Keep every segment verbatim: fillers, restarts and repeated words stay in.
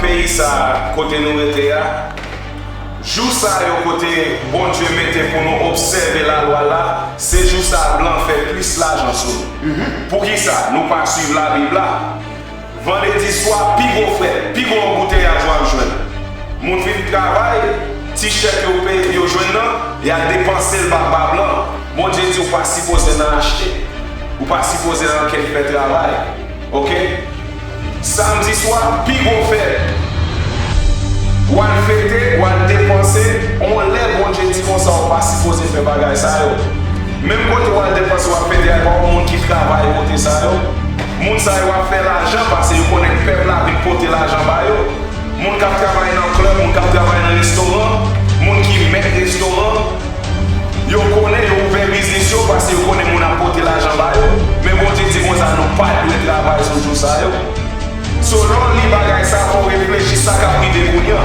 Peyi sa a kote nou rete a, jou sa yo kote Bondye mete pou nou obsève lalwa l la, se jou sa a blan fè plis lajan sou nou. Poukisa nou pa swiv Labib la? Vandredi swa, pi gwo frèt, pi gwo anbouteyaj w ap jwenn. Moun fin travay, ti chèk yo peye, yo jwenn nan, y al depanse l ba, ba blan. Bondye di w pa sipoze nan achte. Ou pa sipoze nan kèk fè travay. Oke? Samdi swa, pi gwo fèt. W al fete, w al depanse, on lè Bondye di konsa, ou pa sipoze fè bagay sa yo. Menm kote w al depanse, w ap fete a, pa yon moun ki travay kote sa yo. Moun sa yo ap fè lajan paske yo konnen pèp la vin pote lajan ba yo. Moun k ap travay nan klèb, moun k ap travay nan restoran, moun ki mèt restoran, yo konnen yo ouvè biznis yo paske yo konnen moun ap pote lajan ba yo. Men Bondye di konsa, nou pa dwe travay sou jou sa yo. So, lè w li bagay sa, fò w reflechi sa k ap rive kounye a.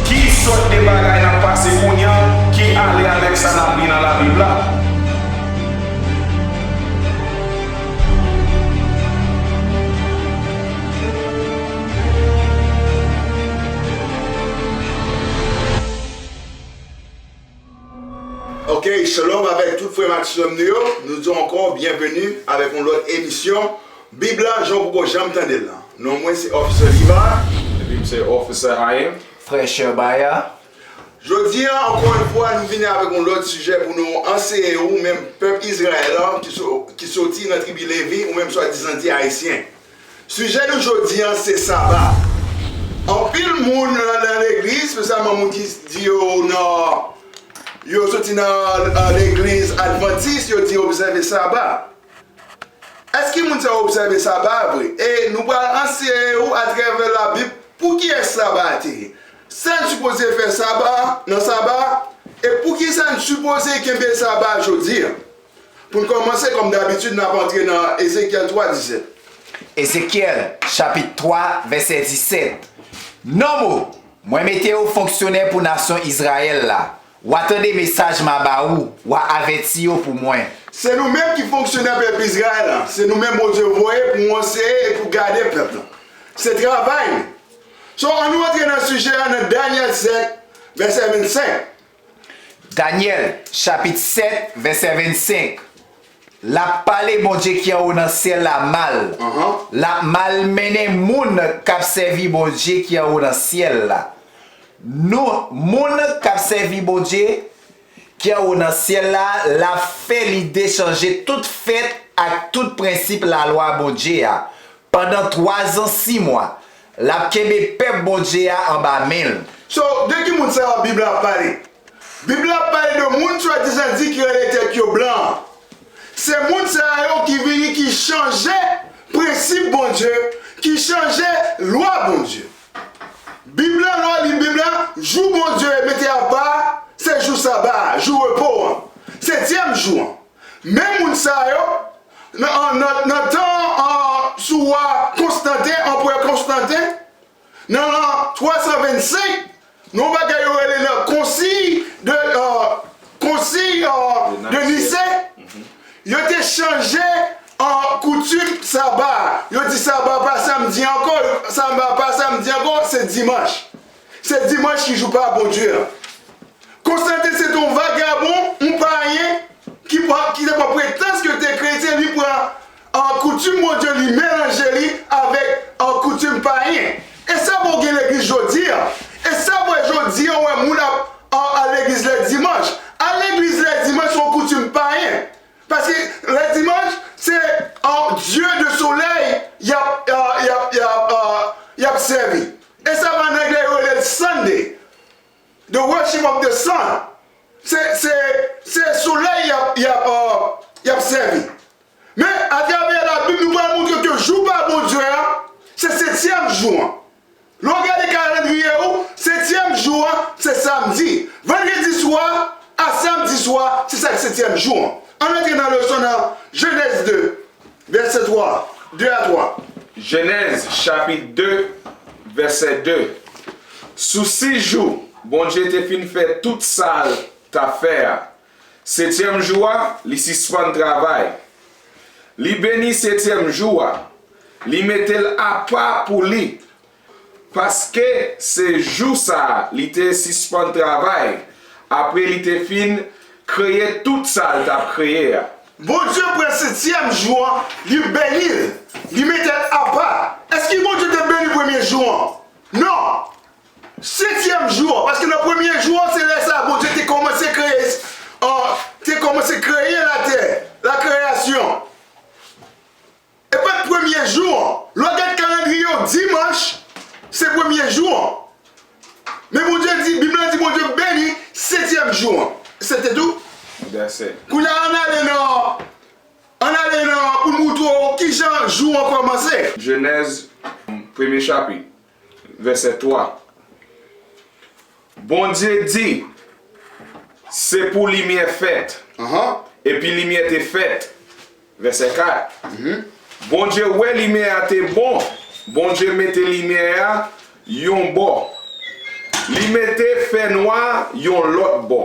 Ki sòt de bagay n ap pase kounye a ki ale avèk sa n ap li nan Labib la? Ok, shalom avèk tout frè m ak sè m nou yo. Nou di w ankò byenveni avèk yon lòt emisyon Bib la jan w poko janm tande l lan. Non mwen se Officer Liva. Epi m se Officer Hayim. Frè Chèbaya. Jodi a, ankò yon fwa, nou vini avèk yon lòt sijè pou nou anseye ou, menm pèp Izrayèl la, ki so-, ki soti nan tribi Levi, ou menm swadizan di Ayisyen. Sijè nou jodi a, se Saba. Anpil moun nan, nan legliz, espesyalman moun ki di yo nan, yo soti nan, nan legliz advantis, yo di yo obsève Saba. Èske moun sa yo obsève Saba vre? E nou pral anseye ou atravè Labib poukiyès Saba a te ye. Sa n sipoze fè Saba, nan Saba, e poukisa n sipoze kenbe Saba jodi a. Pou n kòmanse, kòm dabitid, n ap antre nan Ezekyèl twa disèt. Ezekyèl, chapit twa, vèsè disèt. Nonm o, mwen mete w fonksyonè pou nasyon Izrayèl la. W a tande mesaj m a ba ou, w a avèti yo pou mwen. Se nou menm ki fonksyonè pèp Izrayèl la. Se nou menm Bondye voye pou w anseye e pou w gade pèp la. Se travay nou. So, ann nou antre nan sijè a nan Danyèl sèt, vèsè vennsenk. Danyèl, chapit sèt, vèsè vennsenk. L ap pale Bondye ki anwo nan syèl la mal. Anhan. L ap malmennen moun k ap sèvi Bondye ki anwo nan syèl la. Nou, moun k ap sèvi Bondye ki anwo nan syèl la, l ap fè lidè chanje tout fèt ak tout prensip lalwa Bondye a. Pandan twazan sis mwa, l ap kenbe pèp Bondye a anba men l. So, de ki moun sa yo Bib la ap pale? Bib la ap pale de moun swadizan di ki rele tèt yo blan an. Se moun sa yo ki vini, ki chanje prensip Bondye, ki chanje lwa Bondye. Bib la, lè w li Bib la, jou Bondye mete apa a, se jou Saba a, jou repo an, setyèm jou an. Men moun sa yo, nan, nan, nan tan, an, sou wa Konstanten, anperè Konstanten, nan lan twa san vennsenk, nan yon bagay yo rele nan konsiy de, euh, konsiy, euh, de Nise, yo te chanje, euh, koutim Saba a. Yo di Saba pa samdi ankò, Saba pa samdi ankò, se dimanch. Se dimanch ki jou pa Bondye an. Konstantin se te yon vagabon, yon payen, ki pran, ki te pran pretans ke l te kretyen, li pran, an, koutim Bondye, li melanje li avèk, an, koutim payen. E sa fè w gen legliz jodi a. E sa fè jodi a, w wè moun ap, an, al legliz lè dimanch. Al legliz lè dimanch se yon koutim payen. Paske lè dimanch, se, an, dye de solèy y ap, an, y ap, y ap, an, y ap sèvi. E sa an anglè yo rele l Sunday. The worship of the sun. Se, se, se solèy y ap, y ap, euh, y ap sèvi. Men, atravè Labib, nou pral montre ke jou pa Bondye a, se setyèm jou an. Lè w gade kalandriye ou, setyèm jou an, se samdi. Vandredi swa a samdi swa, se sa k setyèm jou an. Ann antre nan leson nan Jenèz de. Vèsè twa, de a twa. Jenèz, chapit de, vèsè de. Sou sis jou, Bondye te fin fè tout sa l t ap fè a. Setyèm jou a, li sispann travay. Li beni setyèm jou a, li mete l apa pou li. Paske se jou sa a li te sispann travay, apre li te fin kreye tout sa l t ap kreye a. Bondye pran setyèm jou an, li beni l, li mete l apa. Èske Bondye te beni premye jou an? Non! Setyèm jou an, paske nan premye jou an, se lè sa a Bondye te kòmanse kreye, an, te kòmanse kreye latè, la création. E pa t premye jou an. Lè w gade kalandriye w, dimanch, se premye jou an. Men Bondye di, Bib la di Bondye beni setyèm jou an. Se te tou. That's it. Kounye a, ann ale nan, ann ale nan, pou n moutre w kijan jou an kòmanse. Jenèz, premye chapit, vèsè twa. Bondye di, se pou limyè fèt. Anhan. Epi limyè te fèt. Vèsè kat. Mhm. Bondye wè limyè a te bon. Bondye mete limyè a yon bò. Li mete fènwa yon lòt bò.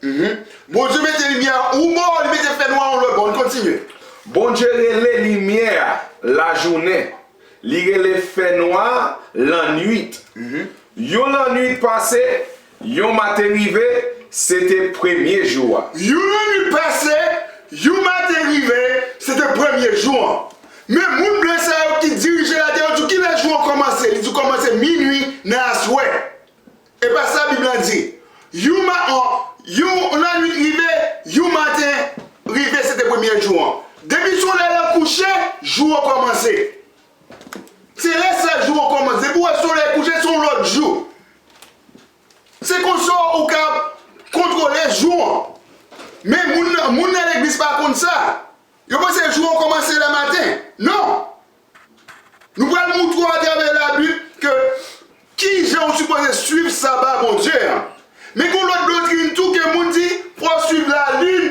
Mhm. Bondye mete limyè a yon bò, li mete fènwa yon lòt bò. Ann kontinye. Bondye rele limyè a lajounen. Li rele fènwa a lannwit. Mhm. Yon lannwit pase, yon maten rive, se te premye jou a. Yon lannwit pase, yon maten rive, se te premye jou an. Men moun blan sa yo ki dirije latè yo di w kilè jou an kòmanse? Li di w kòmanse minwi nan aswè. E pa sa Bib la di. Yon ma-, an, yon lannwit rive, yon maten rive, se te premye jou an. Depi solèy la kouche, jou an kòmanse. Se lè sa jou an kòmanse. Depi w wè solèy kouche, se yon lòt jou. Se konsa ou ka kontwole jou an. Men moun nan, moun nan legliz pa konn sa. Yo panse jou an kòmanse lè maten. Non! Nou pral moutre w atravè Labib ke kijan w sipoze swiv saba Bondye an. Men gen lòt doktrin tou ke moun di fò w swiv lalin,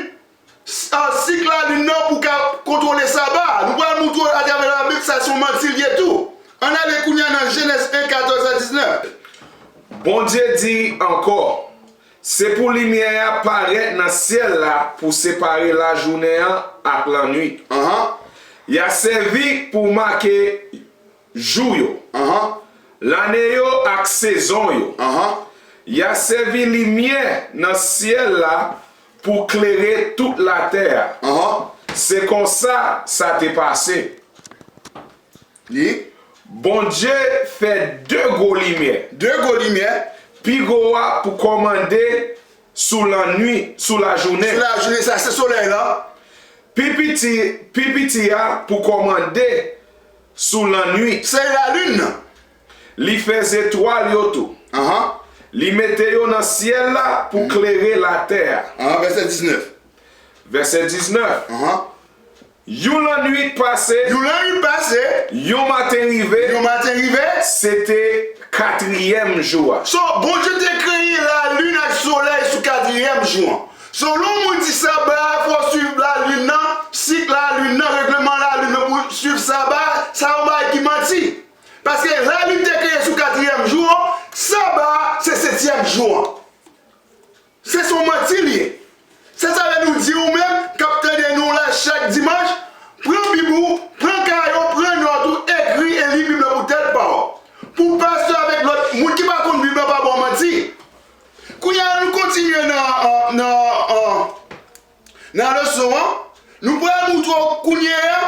s-, a, sik lalin nan pou w ka kontwole saba a. Nou pral moutre w atravè Labib sa se yon manti l ye tou. Ann ale kounye a nan Jenèz en, katòz a diznèf. Bondye di ankò, se pou limyè a parèt nan syèl la pou separe lajounen an ak lannwit. Anhan. Y a sèvi pou make jou yo, anhan, lane yo ak sezon yo. Anhan. Y a sèvi limyè nan syèl la pou klere tout latè a. Anhan. Se konsa sa te pase. Li. Bondye fè de gwo limyè. De gwo limyè. Pi gwo a pou kòmande sou lannwit, sou lajounen. Sou lajounen, sa se solèy la. Pi piti, pi piti a pou kòmande sou lannwit. Se lalin nan. Li fè zetwal yo tou. Anhan. Li mete yo nan syèl la pou klere latè a. Anhan, vèsè diznèf. Vèsè diznèf. Anhan. Yon lannwit pase. Yon lannwit pase. Yon maten rive. Yon maten rive. Se te katriyèm jou a. So, Bondye te kreye lalin ak solèy sou katriyèm jou an. So, lè yon moun di saba a, fò w swiv lalin nan, sik lalin nan, règleman lalin nan pou w swiv saba a, sa yon bagay ki manti. Paske lalin te kreye sou katriyèm jou an, saba a, se setyèm jou an. Se s on manti l ye. Se sa fè nou di ou menm k ap tande nou la chak dimanch, pran Bib ou, pran kay ou, pran nòt ou, ekri e li Bib la pou tèt pa w. Pou pastè avèk lòt moun ki pa konn Bib la pa ba w manti. Kounye a, nou kontinye nan, nan, nan, nan leson an. Nou pral moutre w kounye a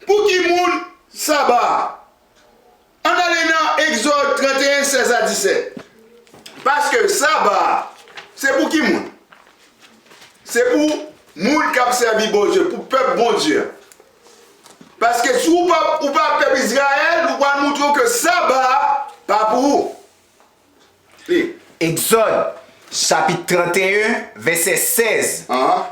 pou ki moun saba a. Ann ale nan Egzòd tranteyen, sèz a disèt. Paske saba a, se pou ki moun? Se pou moun k ap sèvi Bondye, pou pèp Bondye. Paske si w pa, ou pa pèp Izrayèl, nou pral moutre w ke saba a pa pou ou. Li. Egzòd, chapit tranteyen, vèsè sèz. Anhan.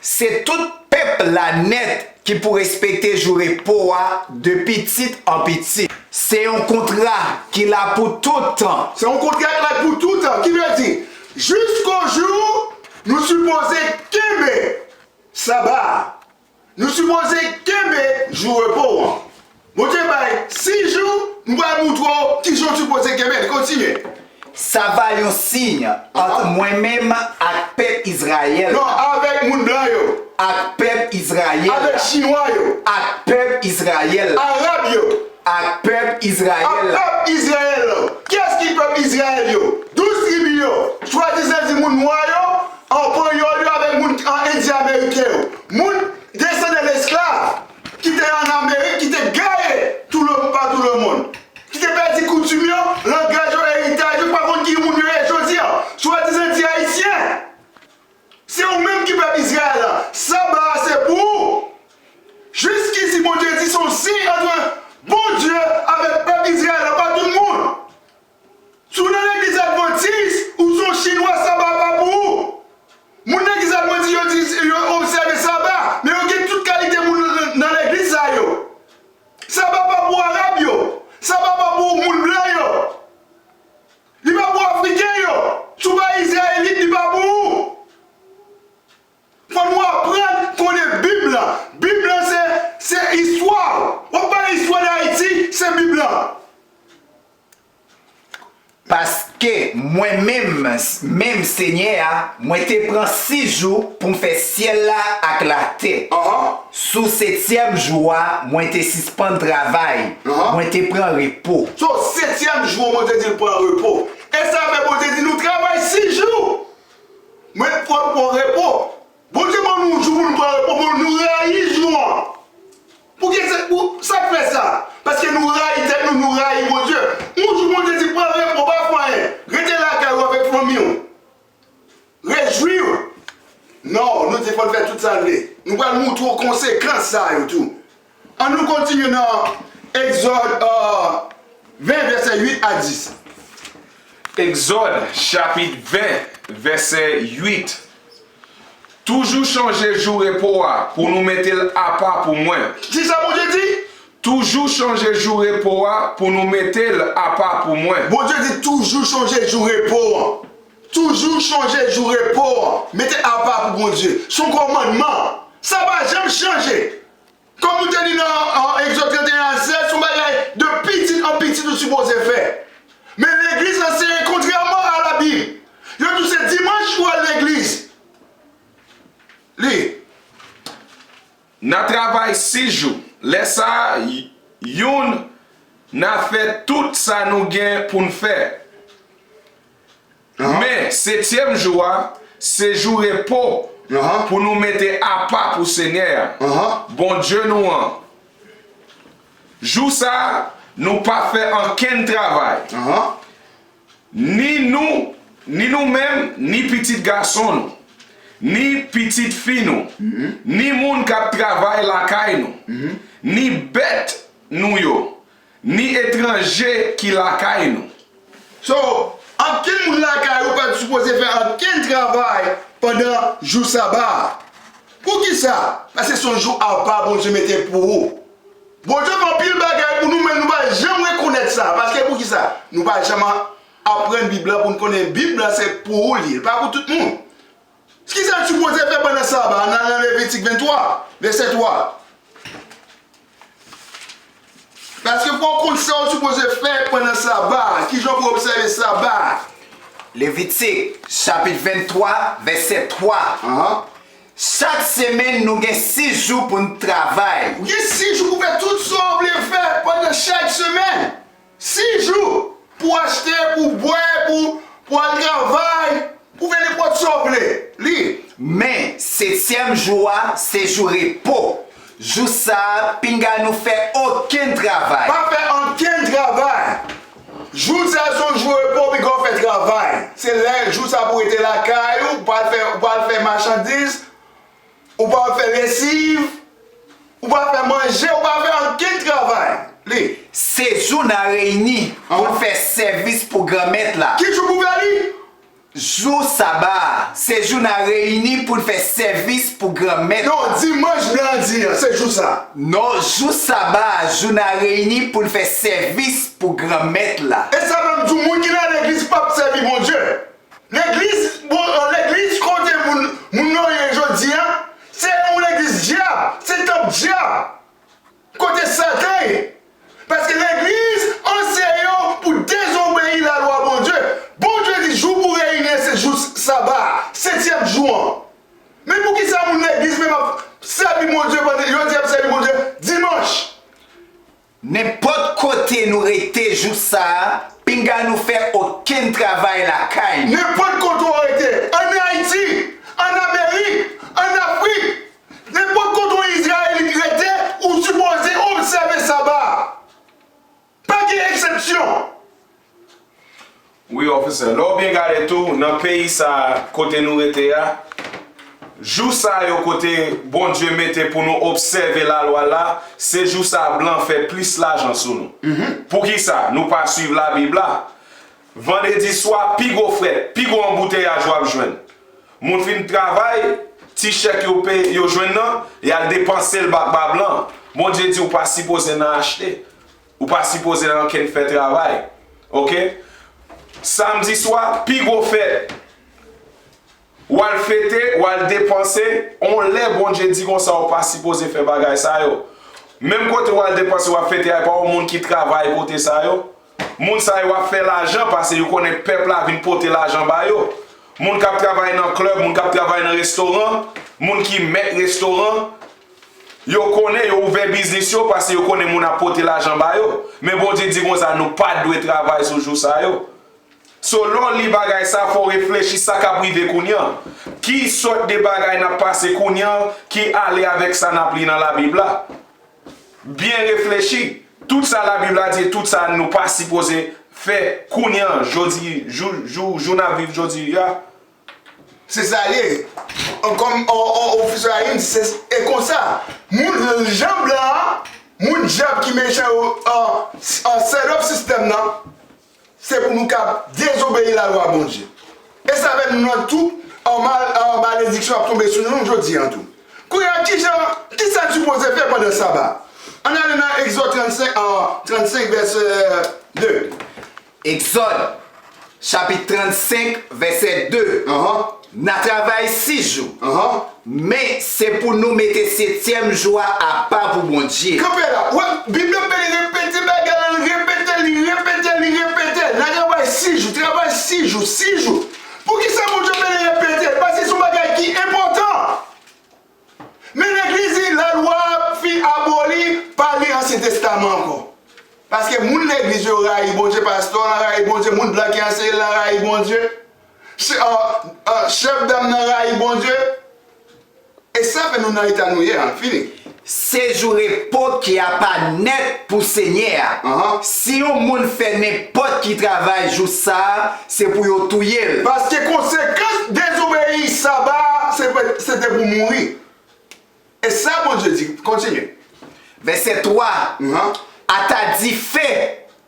Se tout pèp la nèt ki pou respekte jou repo a de pitit an pitit. Se yon kontra ki la pou tout tan. Se yon kontra ki la pou tout tan. Ki vle di, jiskojou nou sipoze kenbe saba a. Nou sipoze kenbe jou repo an. Bondye bay sis jou, nou pral moutre w kijan w sipoze kenbe l. Kontinye. Sa va yon siy ant mwen menm ak pèp Izrayèl. Non, avèk moun blan yo. Ak pèp Izrayèl. Avèk chinwa yo. Ak pèp Izrayèl. Arab yo. ak pèp Izrayèl la. Ak pèp Izrayèl la. Kiyès ki pèp Izrayèl yo? Douz tribi yo. Swadizan di moun nwa yo, an panyòl yo avèk moun an endyen ameriken yo. Moun desandan esklav ki te an Amerik, ki te gaye tou le, pa tou lemonn. Ki te pèdi koutim yo, langaj yo, eritaj yo, pa konn ki moun yo ye jodi a. Swadizan di ayisyen. Se ou menm ki pèp Izrayèl la. Saba a se pou ou. Jiskisi Bondye di se yon siy ant Bondye avèk pèp Izrayèl la, pa tout moun. Si w nan legliz advantis, ou se yon chinwa, saba a pa pou ou. Moun legliz advantis yo di yo obsève saba, men yo gen tout kalite moun nan, nan legliz sa yo. Saba pa pou arab yo. Saba pa pou moun blan yo. Li pa pou afriken yo. Si w pa Izrayelit, li pa pou ou. Fò nou aprann konnen Bib la. Bib la se, se istwa. W ap pale istwa Dayiti, se Bib la. Paske mwen menm, menm Senyè a, mwen te pran sis jou pou m fè syèl la ak latè. Ahan. Sou setyèm jou a, mwen te sispann travay. Ahan. Mwen te pran repo. So, setyèm jou an, Bondye di l pran repo. E sa fè Bondye di nou travay sis jou. Men fò n pran repo. Bondye ban nou yon jou pou nou pran repo, men nou rayi jou an. Pou ki se, pou, sa k fè sa? Paske nou rayi tèt nou, nou rayi Bondye. Yon jou Bondye di pran repo, pa fè anyen. Rete lakay ou avèk fanmi w. Rejwi w. Non, nou di fò n fè tout sa n vle. Nou pral montre w konsekans sa yo tou. An nou kontinye nan Egzòd, euh, ven, vèsè uit a dis. Egzòd, chapit ven, vèsè uit. Toujou chonje jou repo a pou nou mete l apa pou mwen. Kisa Bondye di? Toujou chonje jou repo a pou nou mete l apa pou mwen. Bondye di toujou chonje jou repo an. Toujou chonje jou repo an. Mete apa pou Bondye. Se yon kòmandman. Sa pa janm chanje. Kòm nou te li nan, an, Egzòd trannteyen a sèz, se yon bagay de pitit an pitit ou sipoze fè. Men legliz anseye kontrèman a Labib. Yo di w se dimanch pou al legliz. Li. N a travay sis jou. Lè sa a, y-, youn, n a fè tout sa nou gen pou n fè. Ahan. Men, setyèm jou a, se jou repo Ahan. Pou nou mete apa pou Senyè a, Ahan. Bondye nou an. Jou sa a, nou pa fè ankenn travay. Ahan. Ni nou, ni nou menm, ni pitit gason nou, ni pitit fi nou, Mhm. ni moun k ap travay lakay nou, Mhm. ni bèt nou yo, ni etranje ki lakay nou. So, ankenn moun lakay ou pa t sipoze fè ankenn travay pandan jou saba a. Poukisa? Paske se yon jou apa Bondye mete pou ou. Bondye fè anpil bagay pou nou, men nou pa janm rekonèt sa. Paske poukisa? Nou pa janm a-, aprann Bib la pou n konnen Bib la se pou ou li ye, li pa pou tout moun. Kisa n sipoze fè pandan saba a? Ann al nan Levitik venntwa, vèsè twa. Paske fò w konn sa w sipoze fè pandan saba a. Kijan w pou obsève saba a? Levitik, chapit venntwa, vèsè twa. Ahan. Chak semèn, nou gen sis jou pou n travay. Ou gen sis jou pou fè tout sa w vle fè pandan chak semèn. Sis jou pou achte, pou bwè, pou, pou al travay, pou fè nenpòt sa w vle. Li. Men, setyèm jou a, se jou repo. Jou sa a, pinga nou fè okenn travay. Pa fè okenn travay. Jou sa a, se yon jou repo, pinga w fè travay. Se lè jou sa a pou rete lakay ou, pou al fè, pou al fè machandiz, ou pa fè lesiv, ou pa fè manje, ou pa fè ankenn travay. Li. Se jou n a reyini pou n fè sèvis pou Granmèt la. Ki jou pou fè li? Jou saba a, se jou n a reyini pou n fè sèvis pou Granmèt la. Non, dimanch blan an di an, se jou sa. Non, jou saba a, jou n a reyini pou n fè sèvis pou Granmèt la. E sa menm di w moun ki nan legliz p ap sèvi Bondye. Legliz, bon, legliz kote moun, moun yo ye jodi a, se yon legliz dyab, se tanp dyab. Kote Satan ye. Paske legliz anseye yo pou dezobeyi lalwa Bondye. Bondye di jou pou reyini an se jou saba a, setyèm jou an. Men poukisa moun legliz menm ap sèvi Bondye pandan yo di y ap sèvi Bondye dimanch? Nenpòt kote nou rete jou sa a, pinga nou fè okenn travay lakay nou. Nenpòt kote w rete, ann Ayiti, ann Amerik, ann Afrik, nenpòt kote yon Izrayelit rete, ou sipoze obsève Saba a. Pa gen eksepsyon. Wi, ofisè. Lè w byen gade tou, nan peyi sa a, kote nou rete a, jou sa yo kote Bondye mete pou nou obsève lalwa la, se jou sa a blan fè plis lajan sou nou. Poukisa nou pa swiv Labib la? Vandredi swa, pi gwo frèt, pi gwo anbouteyaj w ap jwenn. Moun fin travay, ti chèk yo peye, yo jwenn nan, y al depanse l ba, ba blan. Bondye di w pa sipoze nan achte. Ou pa sipoze nan okenn fè travay. Oke? Samdi swa, pi gwo fèt. W al fete, w al depanse, on lè Bondye di konsa ou pa sipoze fè bagay sa yo. Menm kote w al depanse, w ap fete a, e pa yon moun ki travay kote sa yo. Moun sa yo ap fè lajan paske yo konnen pèp la vin pote lajan ba yo. Moun k ap travay nan klèb, moun k ap travay nan restoran, moun ki mèt restoran, yo konnen yo ouvè biznis yo paske yo konnen moun ap pote lajan ba yo. Men Bondye di konsa, nou pa dwe travay sou jou sa yo. So, lè w li bagay sa, fò w reflechi sa k ap rive kounye a. Ki sòt de bagay n ap pase kounye a ki ale avèk sa n ap li nan Labib la? Byen reflechi. Tout sa Labib la di e tout sa nou pa sipoze fè kounye a, jodi, jou, jou, jou n ap viv jodi a. Se sa l ye. An, kòm, an, an, ofisè a di, se, e konsa, moun, jan blan an, moun dyab ki mechan yo, an, an, set up sistèm nan, se pou nou ka dezobeyi lalwa Bondye. E sa fè nou nan tou, an, mal, an, malediksyon ap tonbe sou nou jodi an tou. Kounye a, kijan, kisa n sipoze fè pandan Saba? Ann ale nan Egzòd trannsenk, an, trannsenk, vèsè de. Egzòd, chapit trannsenk, vèsè de. Anhan. N a travay sis jou. Anhan. Men, se pou nou mete setyèm jou a apa pou Bondye. Kanpe la. Wè, Bib la byen repete bagay la, l repete, li repete, li repete. N a travay sis jou, travay sis jou, sis jou. Poukisa Bondye byen repete? Paske se yon bagay ki enpòtan. Men legliz li, lalwa a fin aboli pa li Ansyen Testaman ankò. Paske moun legliz yo rayi Bondye, pastè w lan rayi Bondye, moun blan ki anseye l lan rayi Bondye, che-, a, a, chèf dam nan rayi Bondye. E sa fè nou nan eta nou ye a, fini. Se jou repo ki apa nèt pou Senyè a. Anhan. Si yon moun fè nenpòt ki travay jou sa a, se pou yo touye l. Paske konsekans dezobeyi Saba a, se, se te pou mouri. E sa Bondye di, kontinye. Vèsè twa. Anhan. Ata dife,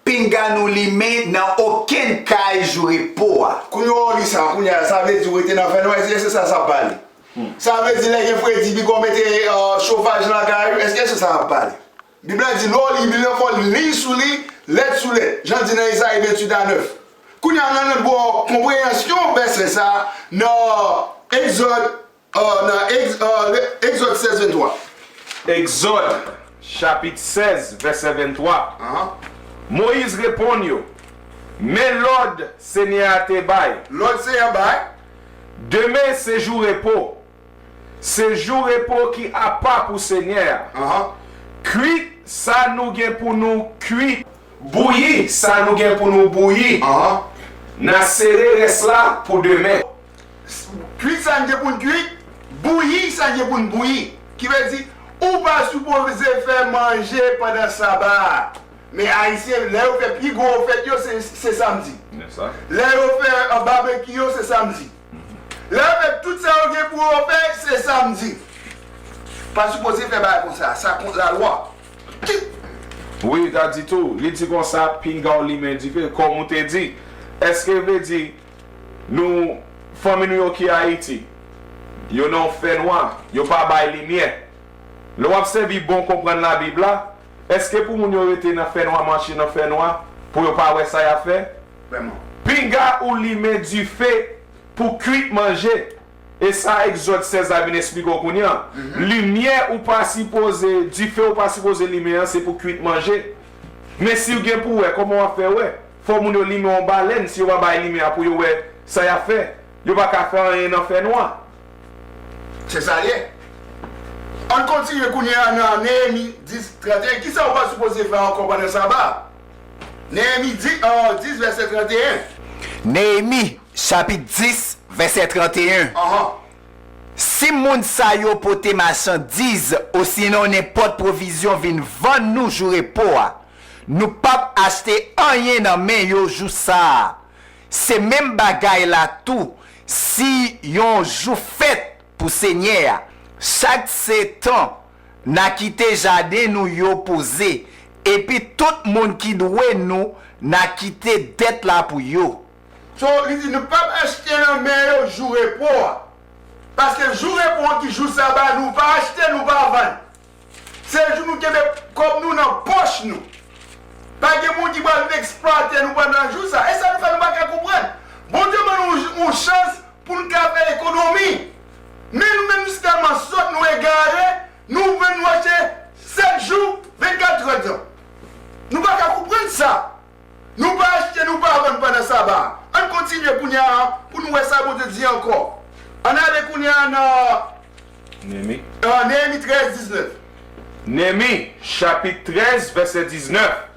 pinga nou limen nan okenn kay jou repo a. Kounye a w li sa, kounye a, sa vle di w rete nan fènwa, èske se sa sa ap pale? Hmm. Sa vle di lè gen fredi, piga w mete, e, chofaj lakay ou, èske se sa ap pale? Bib la di, lè w li Bib la, fò w li sou li, lèt sou lèt, jan l di nan Izayi venntuit a nèf. Kounye a, n al nan bò konpreyansyon vèsè sa a, nan Egzòd, a, nan Egz-, a, Egzòd sèz venntwa. Egzòd, chapit sèz, vèsè venntwa. Anhan. Moyiz reponn yo, men lòd Senyè a te bay. Lòd Senyè a bay. Demen se jou repo. Se jou repo ki apa pou Senyè a. Anhan. Kwit sa nou gen pou nou kwit. Bouyi sa nou gen pou nou bouyi. Anhan. N a sere rès la pou demen. Kwit sa n gen pou n kwit, bouyi sa n gen pou n bouyi. Ki vle di, ou pa sipoze fè manje pandan Saba a. Men Ayisyen, lè yo fè pi gwo fèt yo, se, se samdi. Lè yo fè, a, babekyou yo, se samdi. Lè yo fè tout sa yo gen pou yo fè, se samdi. Pa sipoze fè bagay konsa, sa kont lalwa. Wi, ta di tou, li di konsa, pinga w limen dife, kòm ou te di. Èske vle di nou, fanmi nou yo ki Ayiti, yo nan yon fènwa, yo pa bay limyè? Lè w ap sèvi bon konprann Labib la, èske pou moun yo rete nan fènwa, mache nan fènwa, pou yo pa wè sa y ap fè? Vrèman. Pinga ou limen dife pou kwit manje. E sa Egzòd sèz la vin esplike w kounye a. Mhm. Limyè ou pa sipoze, dife ou pa sipoze limen an, se pou kwit manje. Men si w gen pou wè, kòman w ap fè wè? Fò moun yo limen yon balèn, si yo pa bay limyè a pou yo wè sa y ap fè. Yo pa ka fè anyen nan fènwa. Se sa l ye. Ann kontinye kounye a nan Neyemi dis, trannteyen. Kisa ou pa sipoze fè ankò pandan Saba a? Neyemi di, euh, dis, vèsè trannteyen. Neyemi, chapit dis, vèsè trannteyen. Anhan. Si moun sa yo pote machandiz osinon nenpòt pwovizyon vin vann nou jou repo a, nou p ap achte anyen nan men yo jou sa a. Se menm bagay la tou si yon jou fèt pou Senyè a. Chak setan, n a kite jaden nou yo poze, epi tout moun ki dwe nou, n a kite dèt la pou yo. So, li di, nou p ap achte nan men yo jou repo a. Paske jou repo an ki jou saba, nou pa achte, nou pa vann. Se jou nou kenbe kòb nou nan pòch nou. Pa gen moun ki pral vin eksplwate nou pandan jou sa. E sa nou fè nou pa ka konprann. Bondye ban nou yon, yon chans pou n ka fè ekonomi. Men nou menm, nou si tèlman sòt, nou egare, nou vin nou achte sèt jou, vennkat trè tan. Nou pa ka konprann sa. Nou pa achte, nou pa vann pandan saba a. Ann kontinye kounye a pou nou wè sa Bondye di ankò. Ann ale kounye a nan Neyemi. Ah, Neyemi trèz diznèf. Neyemi, chapit trèz, vèsè diznèf.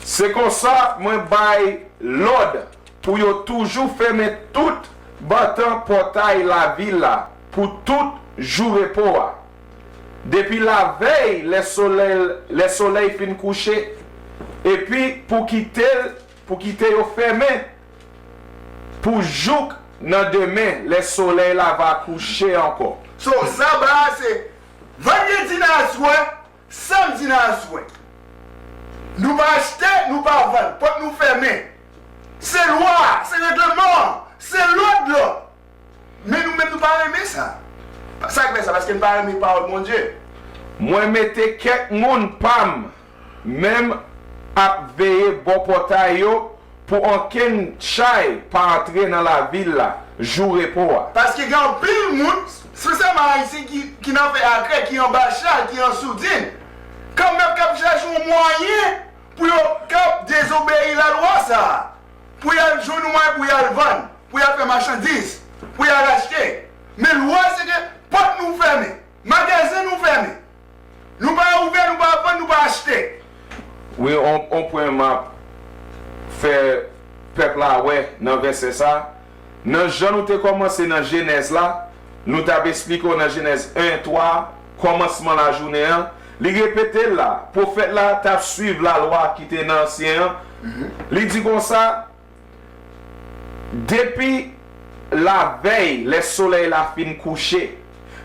Se konsa mwen bay lòd pou yo toujou fèmen tout bantan pòtay lavil la pou tout jou repo a, depi lavèy lè solèy, lè solèy fin kouche, epi pou kite, pou kite yo fèmen pou jouk nan demen, lè solèy la va kouche ankò. So, saba a se vandredi nan aswè, samdi nan aswè. Nou pa achte, nou pa vann, pòt nou fèmen. Se lwa a, se regleman an, se lòd la. Men nou menm, nou pa renmen sa. Sa k fè sa? Paske n pa renmen pawòl Bondye. Mwen mete kèk moun pa m menm ap veye bò pòtay yo pou ankenn chay pa antre nan lavil la jou repo a. Paske gen anpil moun, espesyalman Ayisyen ki, ki nan fè agrè, ki anba chay, ki an soudin, kanmenm k ap chache yon mwayen pou yo kab dezobeyi lalwa sa a, pou y al jwenn yon mwayen pou y al vann, pou y al fè machandiz, pou y al achte. Men lwa se ke pòt nou fèmen. Magazen nou fèmen. Nou pa ouvè, nou pa vann, nou pa achte. Wi, on, on pwen m ap fè pèp la wè nan vèsè sa. Nan jan nou te kòmanse nan Jenèz la, nou t ap esplike w nan Jenèz en twa, kòmansman lajounen an, li repete l la. Pwofèt la t ap swiv lalwa ki te nan ansyen an. Li di konsa, depi lavèy, lè solèy la fin kouche.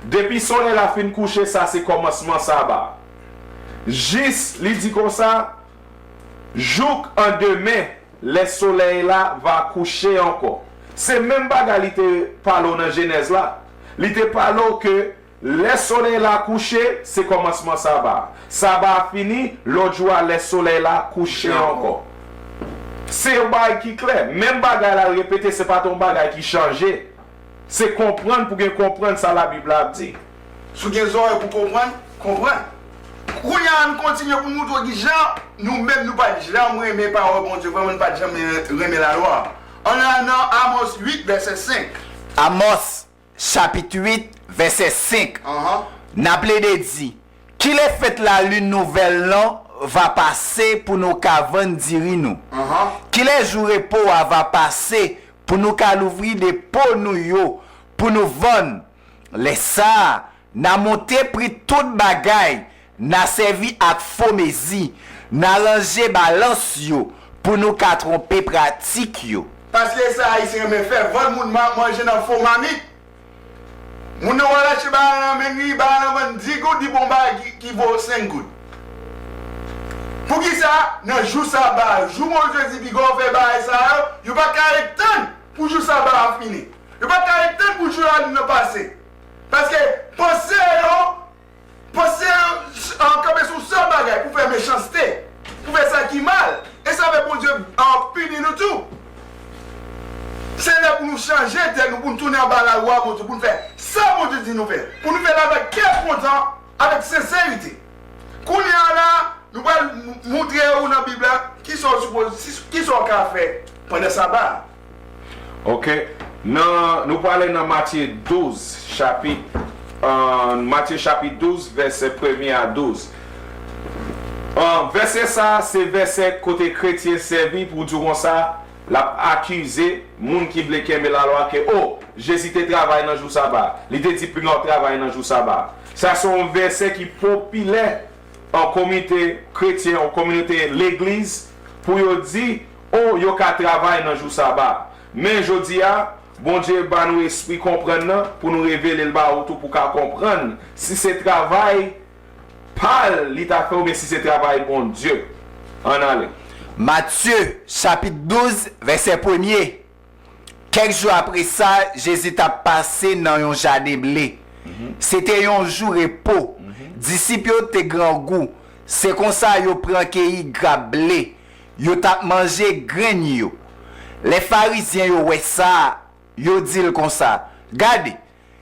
Depi solèy la fin kouche, sa se kòmansman saba. Jis, li di konsa, jouk an demen, lè solèy la va kouche ankò. Se menm bagay li te pale w nan Jenèz la. Li te pale w ke lè solèy la kouche, se kòmansman saba. Saba a fini, lòt jou a, lè solèy la kouche ankò. Se yon bagay ki klè. Menm bagay la repete, se pa t yon bagay ki chanje. Se konprann pou gen konprann sa Labib la ap di. Si w gen zòrèy pou konprann, konprann. Kounye a, ann kontinye pou n montre w kijan nou menm nou pa t janm renmen pawòl Bondye, vrèman, nou pa t janm renmen lalwa a. Ann al nan Amòs uit, vèsè senk. Amòs chapit uit, vèsè senk. Anhan. N a plede di, kilè fèt lalin nouvèl lan va pase pou nou ka vann diri nou? Anhan. Kilè jou repo a va pase pou nou ka louvri depo nou yo, pou nou vann? Lè sa a, n a monte pri tout bagay, n a sèvi ak fo mezi, n a ranje balans yo pou nou ka twonpe pratik yo. Paske sa Ayisyen renmen fè, vann moun ma-, manje nan fo mamit. Moun nan w al achte bagay nan men li, bagay lan vann dis goud, li ba w bagay ki, ki vo senk goud. Poukisa? Nan jou saba a, jou Bondye di piga w fè bagay sa yo, yo pa ka ret tann pou jou saba a fini. Yo pa ka ret tann pou jou lalin nan pase. Paske panse yo, panse yo, an, kanpe sou sèl bagay pou fè mechanste, pou fè sa ki mal. E sa fè Bondye, an, pini nou tou. Se lè pou nou chanje tèt nou, pou nou tounen anba lalwa Bondye, pou nou fè sa Bondye di nou fè, pou nou fè l avèk kè kontan, avèk senserite. Kounye a la, nou pral m-, montre ou nan Bib la kisa w sipoze, si, kisa w ka fè pandan saba a. Ok. Nan, nou prale nan Matye douz, chapit, euh, Matye chapit douz, vèsè premye a douz. Vèsè sa a se vèsè kote kretyen sèvi pou di w konsa, l ap akize moun ki vle kenbe lalwa ke, o, Jezi te travay nan jou saba, li te di pou yo travay nan jou saba. Sa se yon vèsè ki popilè an komite kretyen, an kominote legliz, pou yo di, o, yo ka travay nan jou saba. Men jodi a, Bondye ba nou espri konprann nan pou nou revele l ba ou tou pou w ka konprann si se travay pa l li ta fè oubyen si se travay Bondye. Ann ale. Matye, chapit douz, vèsè premye. Kèk jou apre sa, Jezi t ap pase nan yon jaden ble. Se te yon jou repo. Disip yo te grangou. Se konsa yo pran keyi grap ble. Yo t ap manje grenn yo. Lè Farizyen yo wè sa, yo di l konsa, gade,